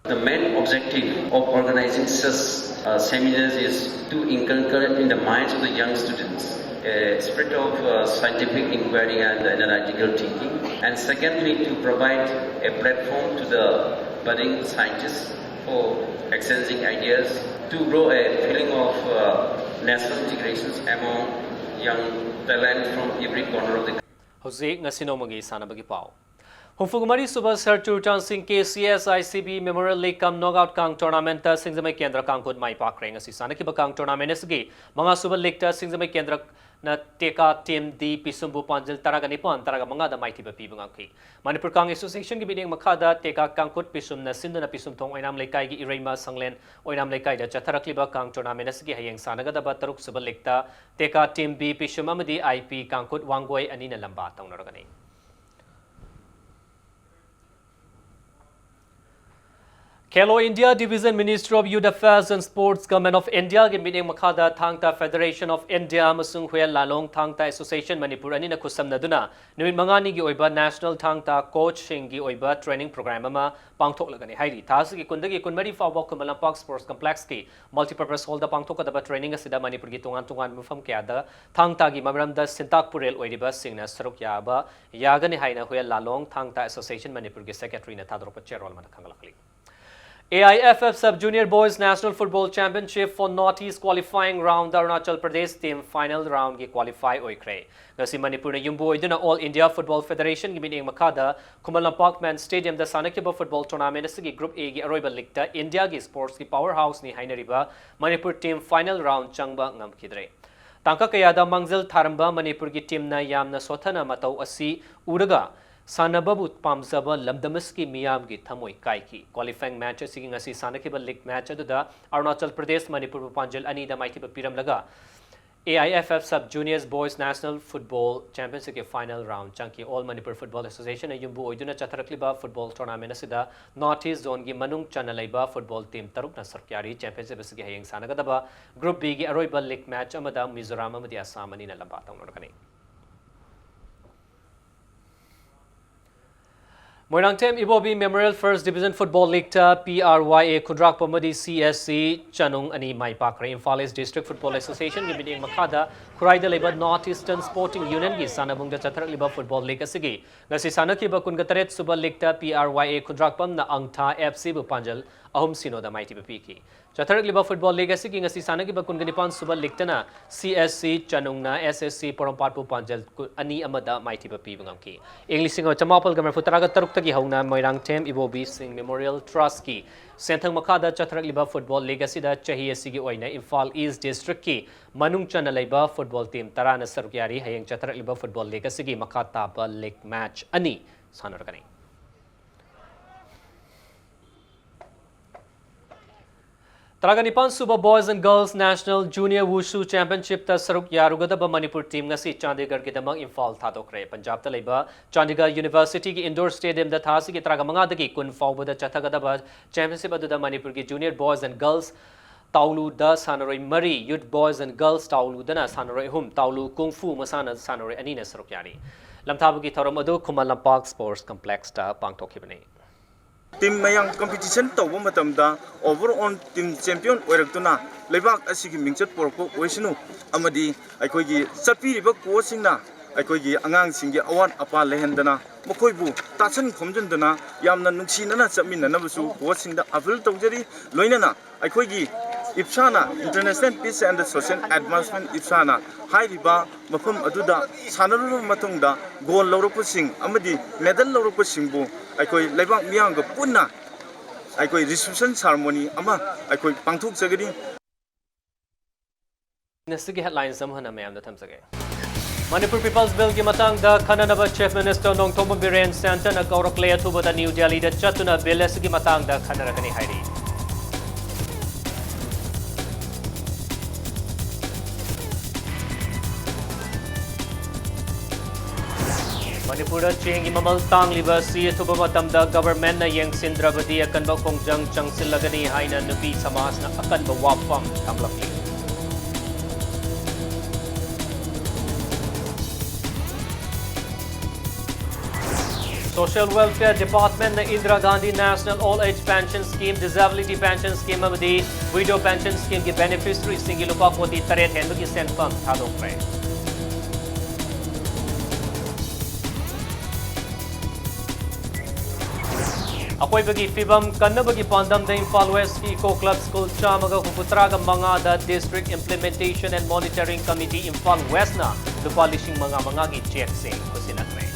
The main objective of organizing such uh, seminars is to inculcate in the minds of the young students a spirit of uh, scientific inquiry and analytical thinking, and secondly, to provide a platform to the budding scientists for exchanging ideas to grow a feeling of uh, national integrations among young talent from every corner of the country. ꯍꯧꯖꯤꯛ ꯉꯁꯤ ꯅꯣꯡꯃꯒꯤ ꯁꯥꯟꯅꯕꯒꯤ ꯄꯥꯎ꯫ ꯍꯨꯝꯐꯨꯃꯔꯤ ꯁꯨꯕ sir ꯆꯨꯔꯆꯥꯟ ꯁꯤꯡ K C S I C B Memorial League cum Knockout ꯀꯥꯡ tournamentꯇ ꯁꯤꯡꯖꯃꯩ ꯀꯦꯟꯗ꯭ꯔ ꯀꯥꯡꯈꯨꯠ ꯃꯥꯏ ꯄꯥꯛꯈ꯭ꯔꯦ꯫ ꯉꯁꯤ ꯁꯥꯟꯅꯈꯤꯕ ꯀꯥꯡ tournament ꯑꯁꯤꯒꯤ ꯃꯉꯥ ꯁꯨꯕ leagueꯇ ꯁꯤꯡꯖꯃꯩ ꯀꯦꯟꯗ꯭ꯔꯅ ꯇꯦꯀꯥ team ꯗꯤ ꯄꯤꯁꯨꯝꯕꯨ ꯄꯥꯟꯖꯤꯜ ꯇꯔꯥꯒ ꯅꯤꯄꯥꯟ, ꯇꯔꯥꯒ ꯃꯉꯥꯗ ꯃꯥꯏꯊꯤꯕ ꯄꯤꯕ ꯉꯝꯈꯤ꯫ ꯃꯅꯤꯄꯨꯔ ꯀꯥꯡ Associationꯒꯤ ꯃꯤꯠꯌꯦꯡ ꯃꯈꯥꯗ ꯇꯦꯀꯥ ꯀꯥꯡꯈꯨꯠ ꯄꯤꯁꯨꯝꯅ ꯁꯤꯟꯗꯨꯅ ꯄꯤꯁꯨꯝꯊꯣꯡ ꯑꯣꯏꯅꯥꯝ ꯂꯩꯀꯥꯏꯒꯤ ꯏꯔꯩꯃ ꯁꯪꯂꯦꯟ ꯑꯣꯏꯅꯥꯝ ꯂꯩꯀꯥꯏꯗ ꯆꯠꯊꯔꯛꯂꯤꯕ ꯀꯥꯡ tournament ꯑꯁꯤꯒꯤ ꯍꯌꯦꯡ ꯁꯥꯟꯅꯒꯗꯕ ꯇꯔꯨꯛ ꯁꯨꯕ leagueꯇ ꯇꯦꯀꯥ team ꯕꯤ ꯄꯤꯁꯨꯝ ꯑꯃꯗꯤ ꯑꯥꯏ ꯄꯤ ꯀꯥꯡꯈꯨꯠ ꯋꯥꯡꯒꯣꯏ ꯑꯅꯤꯅ ꯂꯝꯕꯥ ꯇꯧꯅꯔꯒꯅꯤ꯫ Khelo India Division, Ministry of Youth Affairs and Sports, Government of Indiaꯒꯤ ꯃꯤꯠꯌꯦꯡ ꯃꯈꯥꯗ ꯊꯥꯡ ꯇꯥ Federation of India ꯑꯃꯁꯨꯡ ꯍꯨꯌꯦꯟ ꯂꯥꯂꯣꯡ ꯊꯥꯡ ꯇꯥ Association ꯃꯅꯤꯄꯨꯔ ꯑꯅꯤꯅ ꯈꯨꯠꯁꯝꯅꯗꯨꯅ ꯅꯨꯃꯤꯠ ꯃꯉꯥꯅꯤꯒꯤ ꯑꯣꯏꯕ National ꯊꯥꯡ ꯇꯥ coachꯁꯤꯡꯒꯤ ꯑꯣꯏꯕ training program ꯑꯃ ꯄꯥꯡꯊꯣꯛꯂꯒꯅꯤ ꯍꯥꯏꯔꯤ꯫ ꯊꯥ ꯑꯁꯤꯒꯤ ꯀꯨꯟꯗꯒꯤ ꯀꯨꯟꯃꯔꯤ ꯐꯥꯎꯕ ꯈꯨꯃꯟ ꯂꯝꯄꯥꯛ Sports Complexꯀꯤ Multipurpose Hallꯗ ꯄꯥꯡꯊꯣꯛꯀꯗꯕ training ꯑꯁꯤꯗ ꯃꯅꯤꯄꯨꯔꯒꯤ ꯇꯣꯉꯥꯟ ꯇꯣꯉꯥꯟꯕ ꯃꯐꯝ ꯀꯌꯥꯗ ꯊꯥꯡ ꯇꯥꯒꯤ ꯃꯔꯝꯗ ꯁꯤꯟꯇꯥꯛ ꯄꯨꯔꯦꯜ ꯑꯣꯏꯔꯤꯕꯁꯤꯡꯅ ꯁꯔꯨꯛ ꯌꯥꯕ ꯌꯥꯒꯅꯤ ꯍꯥꯏꯅ ꯍꯨꯌꯦꯟ ꯂꯥꯂꯣꯡ ꯊꯥꯡ ꯇꯥ Association ꯃꯅꯤꯄꯨꯔꯒꯤ Secretaryꯅ ꯊꯥꯗꯣꯔꯛꯄ ꯆꯦꯔꯣꯜ ꯑꯃꯅ ꯈꯪꯍꯜꯂꯛꯂꯤ꯫ A I F F Sub Junior Boys National Football Championship for North East qualifying roundꯗ Arunachal Pradesh team final roundꯒꯤ qualify ꯑꯣꯏꯈ꯭ꯔꯦ꯫ ꯉꯁꯤ ꯃꯅꯤꯄꯨꯔꯅ ꯌꯨꯝꯕꯨ ꯑꯣꯏꯗꯨꯅ All India Football Federationꯒꯤ ꯃꯤꯠꯌꯦꯡ ꯃꯈꯥꯗ ꯈꯨꯃꯟ ꯂꯝꯄꯥꯛ Men Stadiumꯗ ꯁꯥꯟꯅꯈꯤꯕ football tournamentꯁꯤꯒꯤ Group Aꯒꯤ ꯑꯔꯣꯏꯕ leagueꯇ Indiaꯒꯤ sportsꯀꯤ powerhouseꯅꯤ ꯍꯥꯏꯅꯔꯤꯕ ꯃꯅꯤꯄꯨꯔ team final round ꯆꯪꯕ ꯉꯝꯈꯤꯗ꯭ꯔꯦ꯫ ꯇꯥꯡꯀꯛ ꯀꯌꯥꯗ ꯃꯥꯡꯖꯤꯜ ꯊꯥꯔꯝꯕ ꯃꯅꯤꯄꯨꯔꯒꯤ teamꯅ ꯌꯥꯝꯅ ꯁꯣꯠꯊꯅ ꯃꯇꯧ ꯑꯁꯤ ꯎꯔꯒ ꯁꯥꯟꯅꯕꯕꯨ ꯄꯥꯝꯖꯕ ꯂꯝꯗꯝ ꯑꯁꯤꯒꯤ ꯃꯤꯌꯥꯝꯒꯤ ꯊꯃꯣꯏ ꯀꯥꯏꯈꯤ꯫ Qualifying match ꯑꯁꯤꯒꯤ ꯉꯁꯤ ꯁꯥꯟꯅꯈꯤꯕ league match ꯑꯗꯨꯗ ꯑꯔꯨꯅꯥꯆꯜ ꯄ꯭ꯔꯗꯦꯁ ꯃꯅꯤꯄꯨꯔꯕꯨ ꯄꯥꯟꯖꯜ ꯑꯅꯤꯗ ꯃꯥꯏꯊꯤꯕ ꯄꯤꯔꯝꯂꯒ, A I F F Sub Juniors Boys National Football Championshipꯀꯤ final round ꯆꯪꯈꯤ꯫ All Manipur Football Associationꯅ ꯌꯨꯝꯕꯨ ꯑꯣꯏꯗꯨꯅ ꯆꯠꯊꯔꯛꯂꯤꯕ football tournament ꯑꯁꯤꯗ North East Zoneꯒꯤ ꯃꯅꯨꯡ ꯆꯟꯅ ꯂꯩꯕ football team ꯇꯔꯨꯛꯅ ꯁꯔꯨꯛ ꯌꯥꯔꯤ꯫ Championship ꯑꯁꯤꯒꯤ ꯍꯌꯦꯡ ꯁꯥꯟꯅꯒꯗꯕ Group Bꯒꯤ ꯑꯔꯣꯏꯕ league match ꯑꯃꯗ ꯃꯤꯖꯣꯔꯥꯝ ꯑꯃꯗꯤ ꯑꯁꯥꯝ ꯑꯅꯤꯅ ꯂꯝꯕꯥ ꯇꯧꯅꯔꯛꯀꯅꯤ꯫ ꯃꯣꯏꯔꯥꯡꯊꯦꯝ ꯏꯕꯣꯕꯤ Memorial First Division Football Leagueꯇ P R Y A ꯈꯨꯟꯗ꯭ꯔꯥꯛꯄꯝ ꯑꯃꯗꯤ C S C ꯆꯅꯨꯡ ꯑꯅꯤ ꯃꯥꯏ ꯄꯥꯛꯈ꯭ꯔꯦ꯫ Imphal East District Football Associationꯒꯤ ꯃꯤꯠꯌꯦꯡ ꯃꯈꯥꯗ ꯈꯨꯔꯥꯏꯗ ꯂꯩꯕ North Eastern Sporting Unionꯒꯤ ꯁꯥꯟꯅꯕꯨꯡꯗ ꯆꯠꯊꯔꯛꯂꯤꯕ football league ꯑꯁꯤꯒꯤ ꯉꯁꯤ ꯁꯥꯟꯅꯈꯤꯕ ꯀꯨꯟꯒ ꯇꯔꯦꯠ ꯁꯨꯕ leagueꯇ P R Y A ꯈꯨꯟꯗ꯭ꯔꯥꯛꯄꯝꯅ ꯑꯪꯊꯥ F Cꯕꯨ ꯄꯥꯟꯖꯜ ꯑꯍꯨꯝ ꯁꯤꯅꯣꯗ ꯃꯥꯏꯊꯤꯕ ꯄꯤꯈꯤ꯫ ꯆꯠꯊꯔꯛꯂꯤꯕ football league ꯑꯁꯤꯒꯤ ꯉꯁꯤ ꯁꯥꯟꯅꯈꯤꯕ ꯀꯨꯟꯒ ꯅꯤꯄꯥꯟ ꯁꯨꯕ leagueꯇꯅ C S C ꯆꯅꯨꯡꯅ S S C ꯄꯣꯔꯣꯝꯄꯥꯠꯄꯨ ꯄꯥꯟꯖꯜ ꯀꯨ-, ꯑꯅꯤ ꯑꯃꯗ ꯃꯥꯏꯊꯤꯕ ꯄꯤꯕ ꯉꯝꯈꯤ꯫ ꯏꯪ ꯂꯤꯁꯤꯡ ꯑꯃ ꯆꯃꯥꯄꯜꯒ ꯃꯔꯤꯐꯨ ꯇꯔꯥꯒ ꯇꯔꯨꯛꯇꯒꯤ ꯍꯧꯅ ꯃꯣꯏꯔꯥꯡꯊꯦꯝ ꯏꯕꯣꯕꯤ ꯁꯤꯡ Memorial Trustꯀꯤ ꯁꯦꯟꯊꯪ ꯃꯈꯥꯗ ꯆꯠꯊꯔꯛꯂꯤꯕ football league ꯑꯁꯤꯗ ꯆꯍꯤ ꯑꯁꯤꯒꯤ ꯑꯣꯏꯅ Imphal East Districtꯀꯤ ꯃꯅꯨꯡ ꯆꯟꯅ ꯂꯩꯕ football team ꯇꯔꯥꯅ ꯁꯔꯨꯛ ꯌꯥꯔꯤ꯫ ꯍꯌꯦꯡ ꯆꯠꯊꯔꯛꯂꯤꯕ football league ꯑꯁꯤꯒꯤ ꯃꯈꯥ ꯇꯥꯕ league match ꯑꯅꯤ ꯁꯥꯟꯅꯔꯛꯀꯅꯤ꯫ ꯇꯔꯥꯒ ꯅꯤꯄꯥꯟ ꯁꯨꯕ Boys and Girls National Junior Wushu Championshipꯇ ꯁꯔꯨꯛ ꯌꯥꯔꯨꯒꯗꯕ ꯃꯅꯤꯄꯨꯔ team ꯉꯁꯤ ꯆꯥꯟꯗꯤꯒꯔꯒꯤꯗꯃꯛ ꯏꯝꯐꯥꯜ ꯊꯥꯗꯣꯛꯈ꯭ꯔꯦ꯫ ꯄꯟꯖꯥꯕꯇ ꯂꯩꯕ ꯆꯥꯟꯗꯤꯒꯔ Universityꯒꯤ indoor stadiumꯗ ꯊꯥ ꯑꯁꯤꯒꯤ ꯇꯔꯥꯒ ꯃꯉꯥꯗꯒꯤ ꯀꯨꯟ ꯐꯥꯎꯕꯗ ꯆꯠꯊꯒꯗꯕ championship ꯑꯗꯨꯗ ꯃꯅꯤꯄꯨꯔꯒꯤ junior boys and girls ꯇꯥꯎꯂꯨꯗ ꯁꯥꯟꯅꯔꯣꯏ ꯃꯔꯤ, youth boys and girls ꯇꯥꯎꯂꯨꯗꯅ ꯁꯥꯟꯅꯔꯣꯏ ꯑꯍꯨꯝ, ꯇꯥꯎꯂꯨ ꯀꯨꯡꯐꯨ ꯃꯁꯥꯟꯅ ꯁꯥꯟꯅꯔꯣꯏ ꯑꯅꯤꯅ ꯁꯔꯨꯛ ꯌꯥꯔꯤ꯫ ꯂꯝꯊꯥꯕꯒꯤ ꯊꯧꯔꯝ ꯑꯗꯨ ꯈꯨꯃꯟ ꯂꯝꯄꯥꯛ Sports Complexꯇ ꯄꯥꯡꯊꯣꯛꯈꯤꯕꯅꯤ꯫ Team ꯃꯌꯥꯝ competition ꯇꯧꯕ ꯃꯇꯝꯗ overall team champion ꯑꯣꯏꯔꯛꯇꯨꯅ ꯂꯩꯕꯥꯛ ꯑꯁꯤꯒꯤ ꯃꯤꯡꯆꯠ ꯄꯨꯔꯛꯄ ꯑꯣꯏꯁꯅꯨ, ꯑꯃꯗꯤ ꯑꯩꯈꯣꯏꯒꯤ ꯆꯠꯄꯤꯔꯤꯕ coachꯁꯤꯡꯅ ꯑꯩꯈꯣꯏꯒꯤ ꯑꯉꯥꯡꯁꯤꯡꯒꯤ ꯑꯋꯥꯠ ꯑꯄꯥ ꯂꯩꯍꯟꯗꯅ ꯃꯈꯣꯏꯕꯨ ꯇꯥꯁꯤꯟ ꯈꯣꯝꯖꯤꯟꯗꯨꯅ ꯌꯥꯝꯅ ꯅꯨꯡꯁꯤꯅꯅ ꯆꯠꯃꯤꯟꯅꯅꯕꯁꯨ coachꯁꯤꯡꯗ appeal ꯇꯧꯖꯔꯤ꯫ ꯂꯣꯏꯅꯅ ꯑꯩꯈꯣꯏꯒꯤ IPSAꯅ, International Peace and Social Advancement IPSAꯅ ꯍꯥꯏꯔꯤꯕ ꯃꯐꯝ ꯑꯗꯨꯗ ꯁꯥꯟꯅꯔꯨꯔꯕ ꯃꯇꯨꯡꯗ gold ꯂꯧꯔꯛꯄꯁꯤꯡ ꯑꯃꯗꯤ medal ꯂꯧꯔꯛꯄꯁꯤꯡꯕꯨ ꯑꯩꯈꯣꯏ ꯂꯩꯕꯥꯛ ꯃꯤꯌꯥꯝꯒ ꯄꯨꯟꯅ ꯑꯩꯈꯣꯏ reception ceremony ꯑꯃ ꯑꯩꯈꯣꯏ ꯄꯥꯡꯊꯣꯛꯆꯒꯅꯤ꯫ ꯉꯁꯤꯒꯤ headlines ꯑꯃꯨꯛ ꯍꯟꯅ ꯃꯌꯥꯝꯗ ꯊꯝꯖꯒꯦ꯫ ꯃꯅꯤꯄꯨꯔ People's Billꯒꯤ ꯃꯇꯥꯡꯗ ꯈꯟꯅꯅꯕ Chief Minister ꯅꯣꯡꯊꯣꯝꯕꯝ ꯕꯤꯔꯦꯟ ꯁꯦꯟꯇꯔꯅ ꯀꯧꯔꯛꯂꯦ꯫ ꯑꯊꯨꯕꯗ ꯅ꯭ꯌꯨ ꯗꯦꯜꯂꯤꯗ ꯆꯠꯇꯨꯅ ꯕꯤꯜ ꯑꯁꯤꯒꯤ ꯃꯇꯥꯡꯗ ꯈꯟꯅꯔꯒꯅꯤ ꯍꯥꯏꯔꯤ꯫ ꯃꯅꯤꯄꯨꯔꯗ ꯆꯦꯡꯒꯤ ꯃꯃꯜ ꯇꯥꯡꯂꯤꯕ ꯑꯁꯤ ꯑꯊꯨꯕ ꯃꯇꯝꯗ ꯒꯚꯔꯟꯃꯦꯟꯠꯅ ꯌꯦꯡꯁꯤꯟꯗ꯭ꯔꯕꯗꯤ ꯑꯀꯟꯕ ꯈꯣꯡꯖꯪ ꯆꯪꯁꯤꯜꯂꯒꯅꯤ ꯍꯥꯏꯅ ꯅꯨꯄꯤ ꯁꯃꯥꯖꯅ ꯑꯀꯟꯕ ꯋꯥꯐꯝ ꯊꯝꯂꯛꯂꯤ꯫ Social Welfare Departmentꯅ Indira Gandhi National Old Age Pension Scheme, Disability Pension Scheme ꯑꯃꯗꯤ Widow Pension Schemeꯒꯤ beneficiaryꯁꯤꯡꯒꯤ ꯂꯨꯄꯥ ꯀꯣꯇꯤ ꯇꯔꯦꯠ ꯍꯦꯟꯕꯒꯤ ꯁꯦꯟꯐꯝ ꯊꯥꯗꯣꯛꯈ꯭ꯔꯦ꯫ ꯑꯀꯣꯏꯕꯒꯤ ꯐꯤꯕꯝ ꯀꯟꯅꯕꯒꯤ ꯄꯥꯟꯗꯝꯗ ꯏꯝꯐꯥꯜ ꯋꯦꯁꯀꯤ Eco Club School ꯆꯥꯝꯃꯒ ꯍꯨꯝꯐꯨꯇꯔꯥꯒ ꯃꯉꯥꯗ District Implementation and Monitoring Committee Imphal ꯋꯦꯁꯅ ꯂꯨꯄꯥ ꯂꯤꯁꯤꯡ ꯃꯉꯥ ꯃꯉꯥꯒꯤ ꯆꯦꯛꯁꯤꯡ ꯈꯨꯠꯁꯤꯟꯅꯈ꯭ꯔꯦ꯫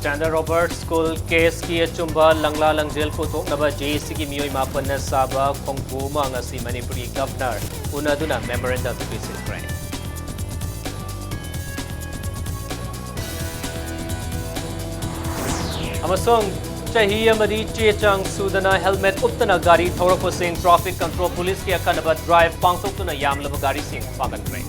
Standard Robert School caseꯀꯤ ꯑꯆꯨꯝꯕ ꯂꯪꯂꯥ ꯂꯪꯖꯦꯜ ꯄꯨꯊꯣꯛꯅꯕ ꯖꯦ ꯑꯦ ꯁꯤꯒꯤ ꯃꯤꯑꯣꯏ ꯃꯥꯄꯟꯅ ꯁꯥꯕ ꯈꯣꯡꯕꯨ ꯑꯃ ꯉꯁꯤ ꯃꯅꯤꯄꯨꯔꯒꯤ ꯒꯚꯔꯅꯔ ꯎꯅꯗꯨꯅ memorandum ꯄꯤꯁꯤꯟꯈ꯭ꯔꯦ꯫ ꯑꯃꯁꯨꯡ ꯆꯍꯤ ꯑꯃꯗꯤ ꯆꯦ ꯆꯥꯡ ꯁꯨꯗꯅ helmet ꯎꯞꯇꯅ ꯒꯥꯔꯤ ꯊꯧꯔꯛꯄꯁꯤꯡ Traffic Control Policeꯀꯤ ꯑꯈꯟꯅꯕ drive ꯄꯥꯡꯊꯣꯛꯇꯨꯅ ꯌꯥꯝꯂꯕ ꯒꯥꯔꯤꯁꯤꯡ ꯐꯥꯒꯠꯈ꯭ꯔꯦ꯫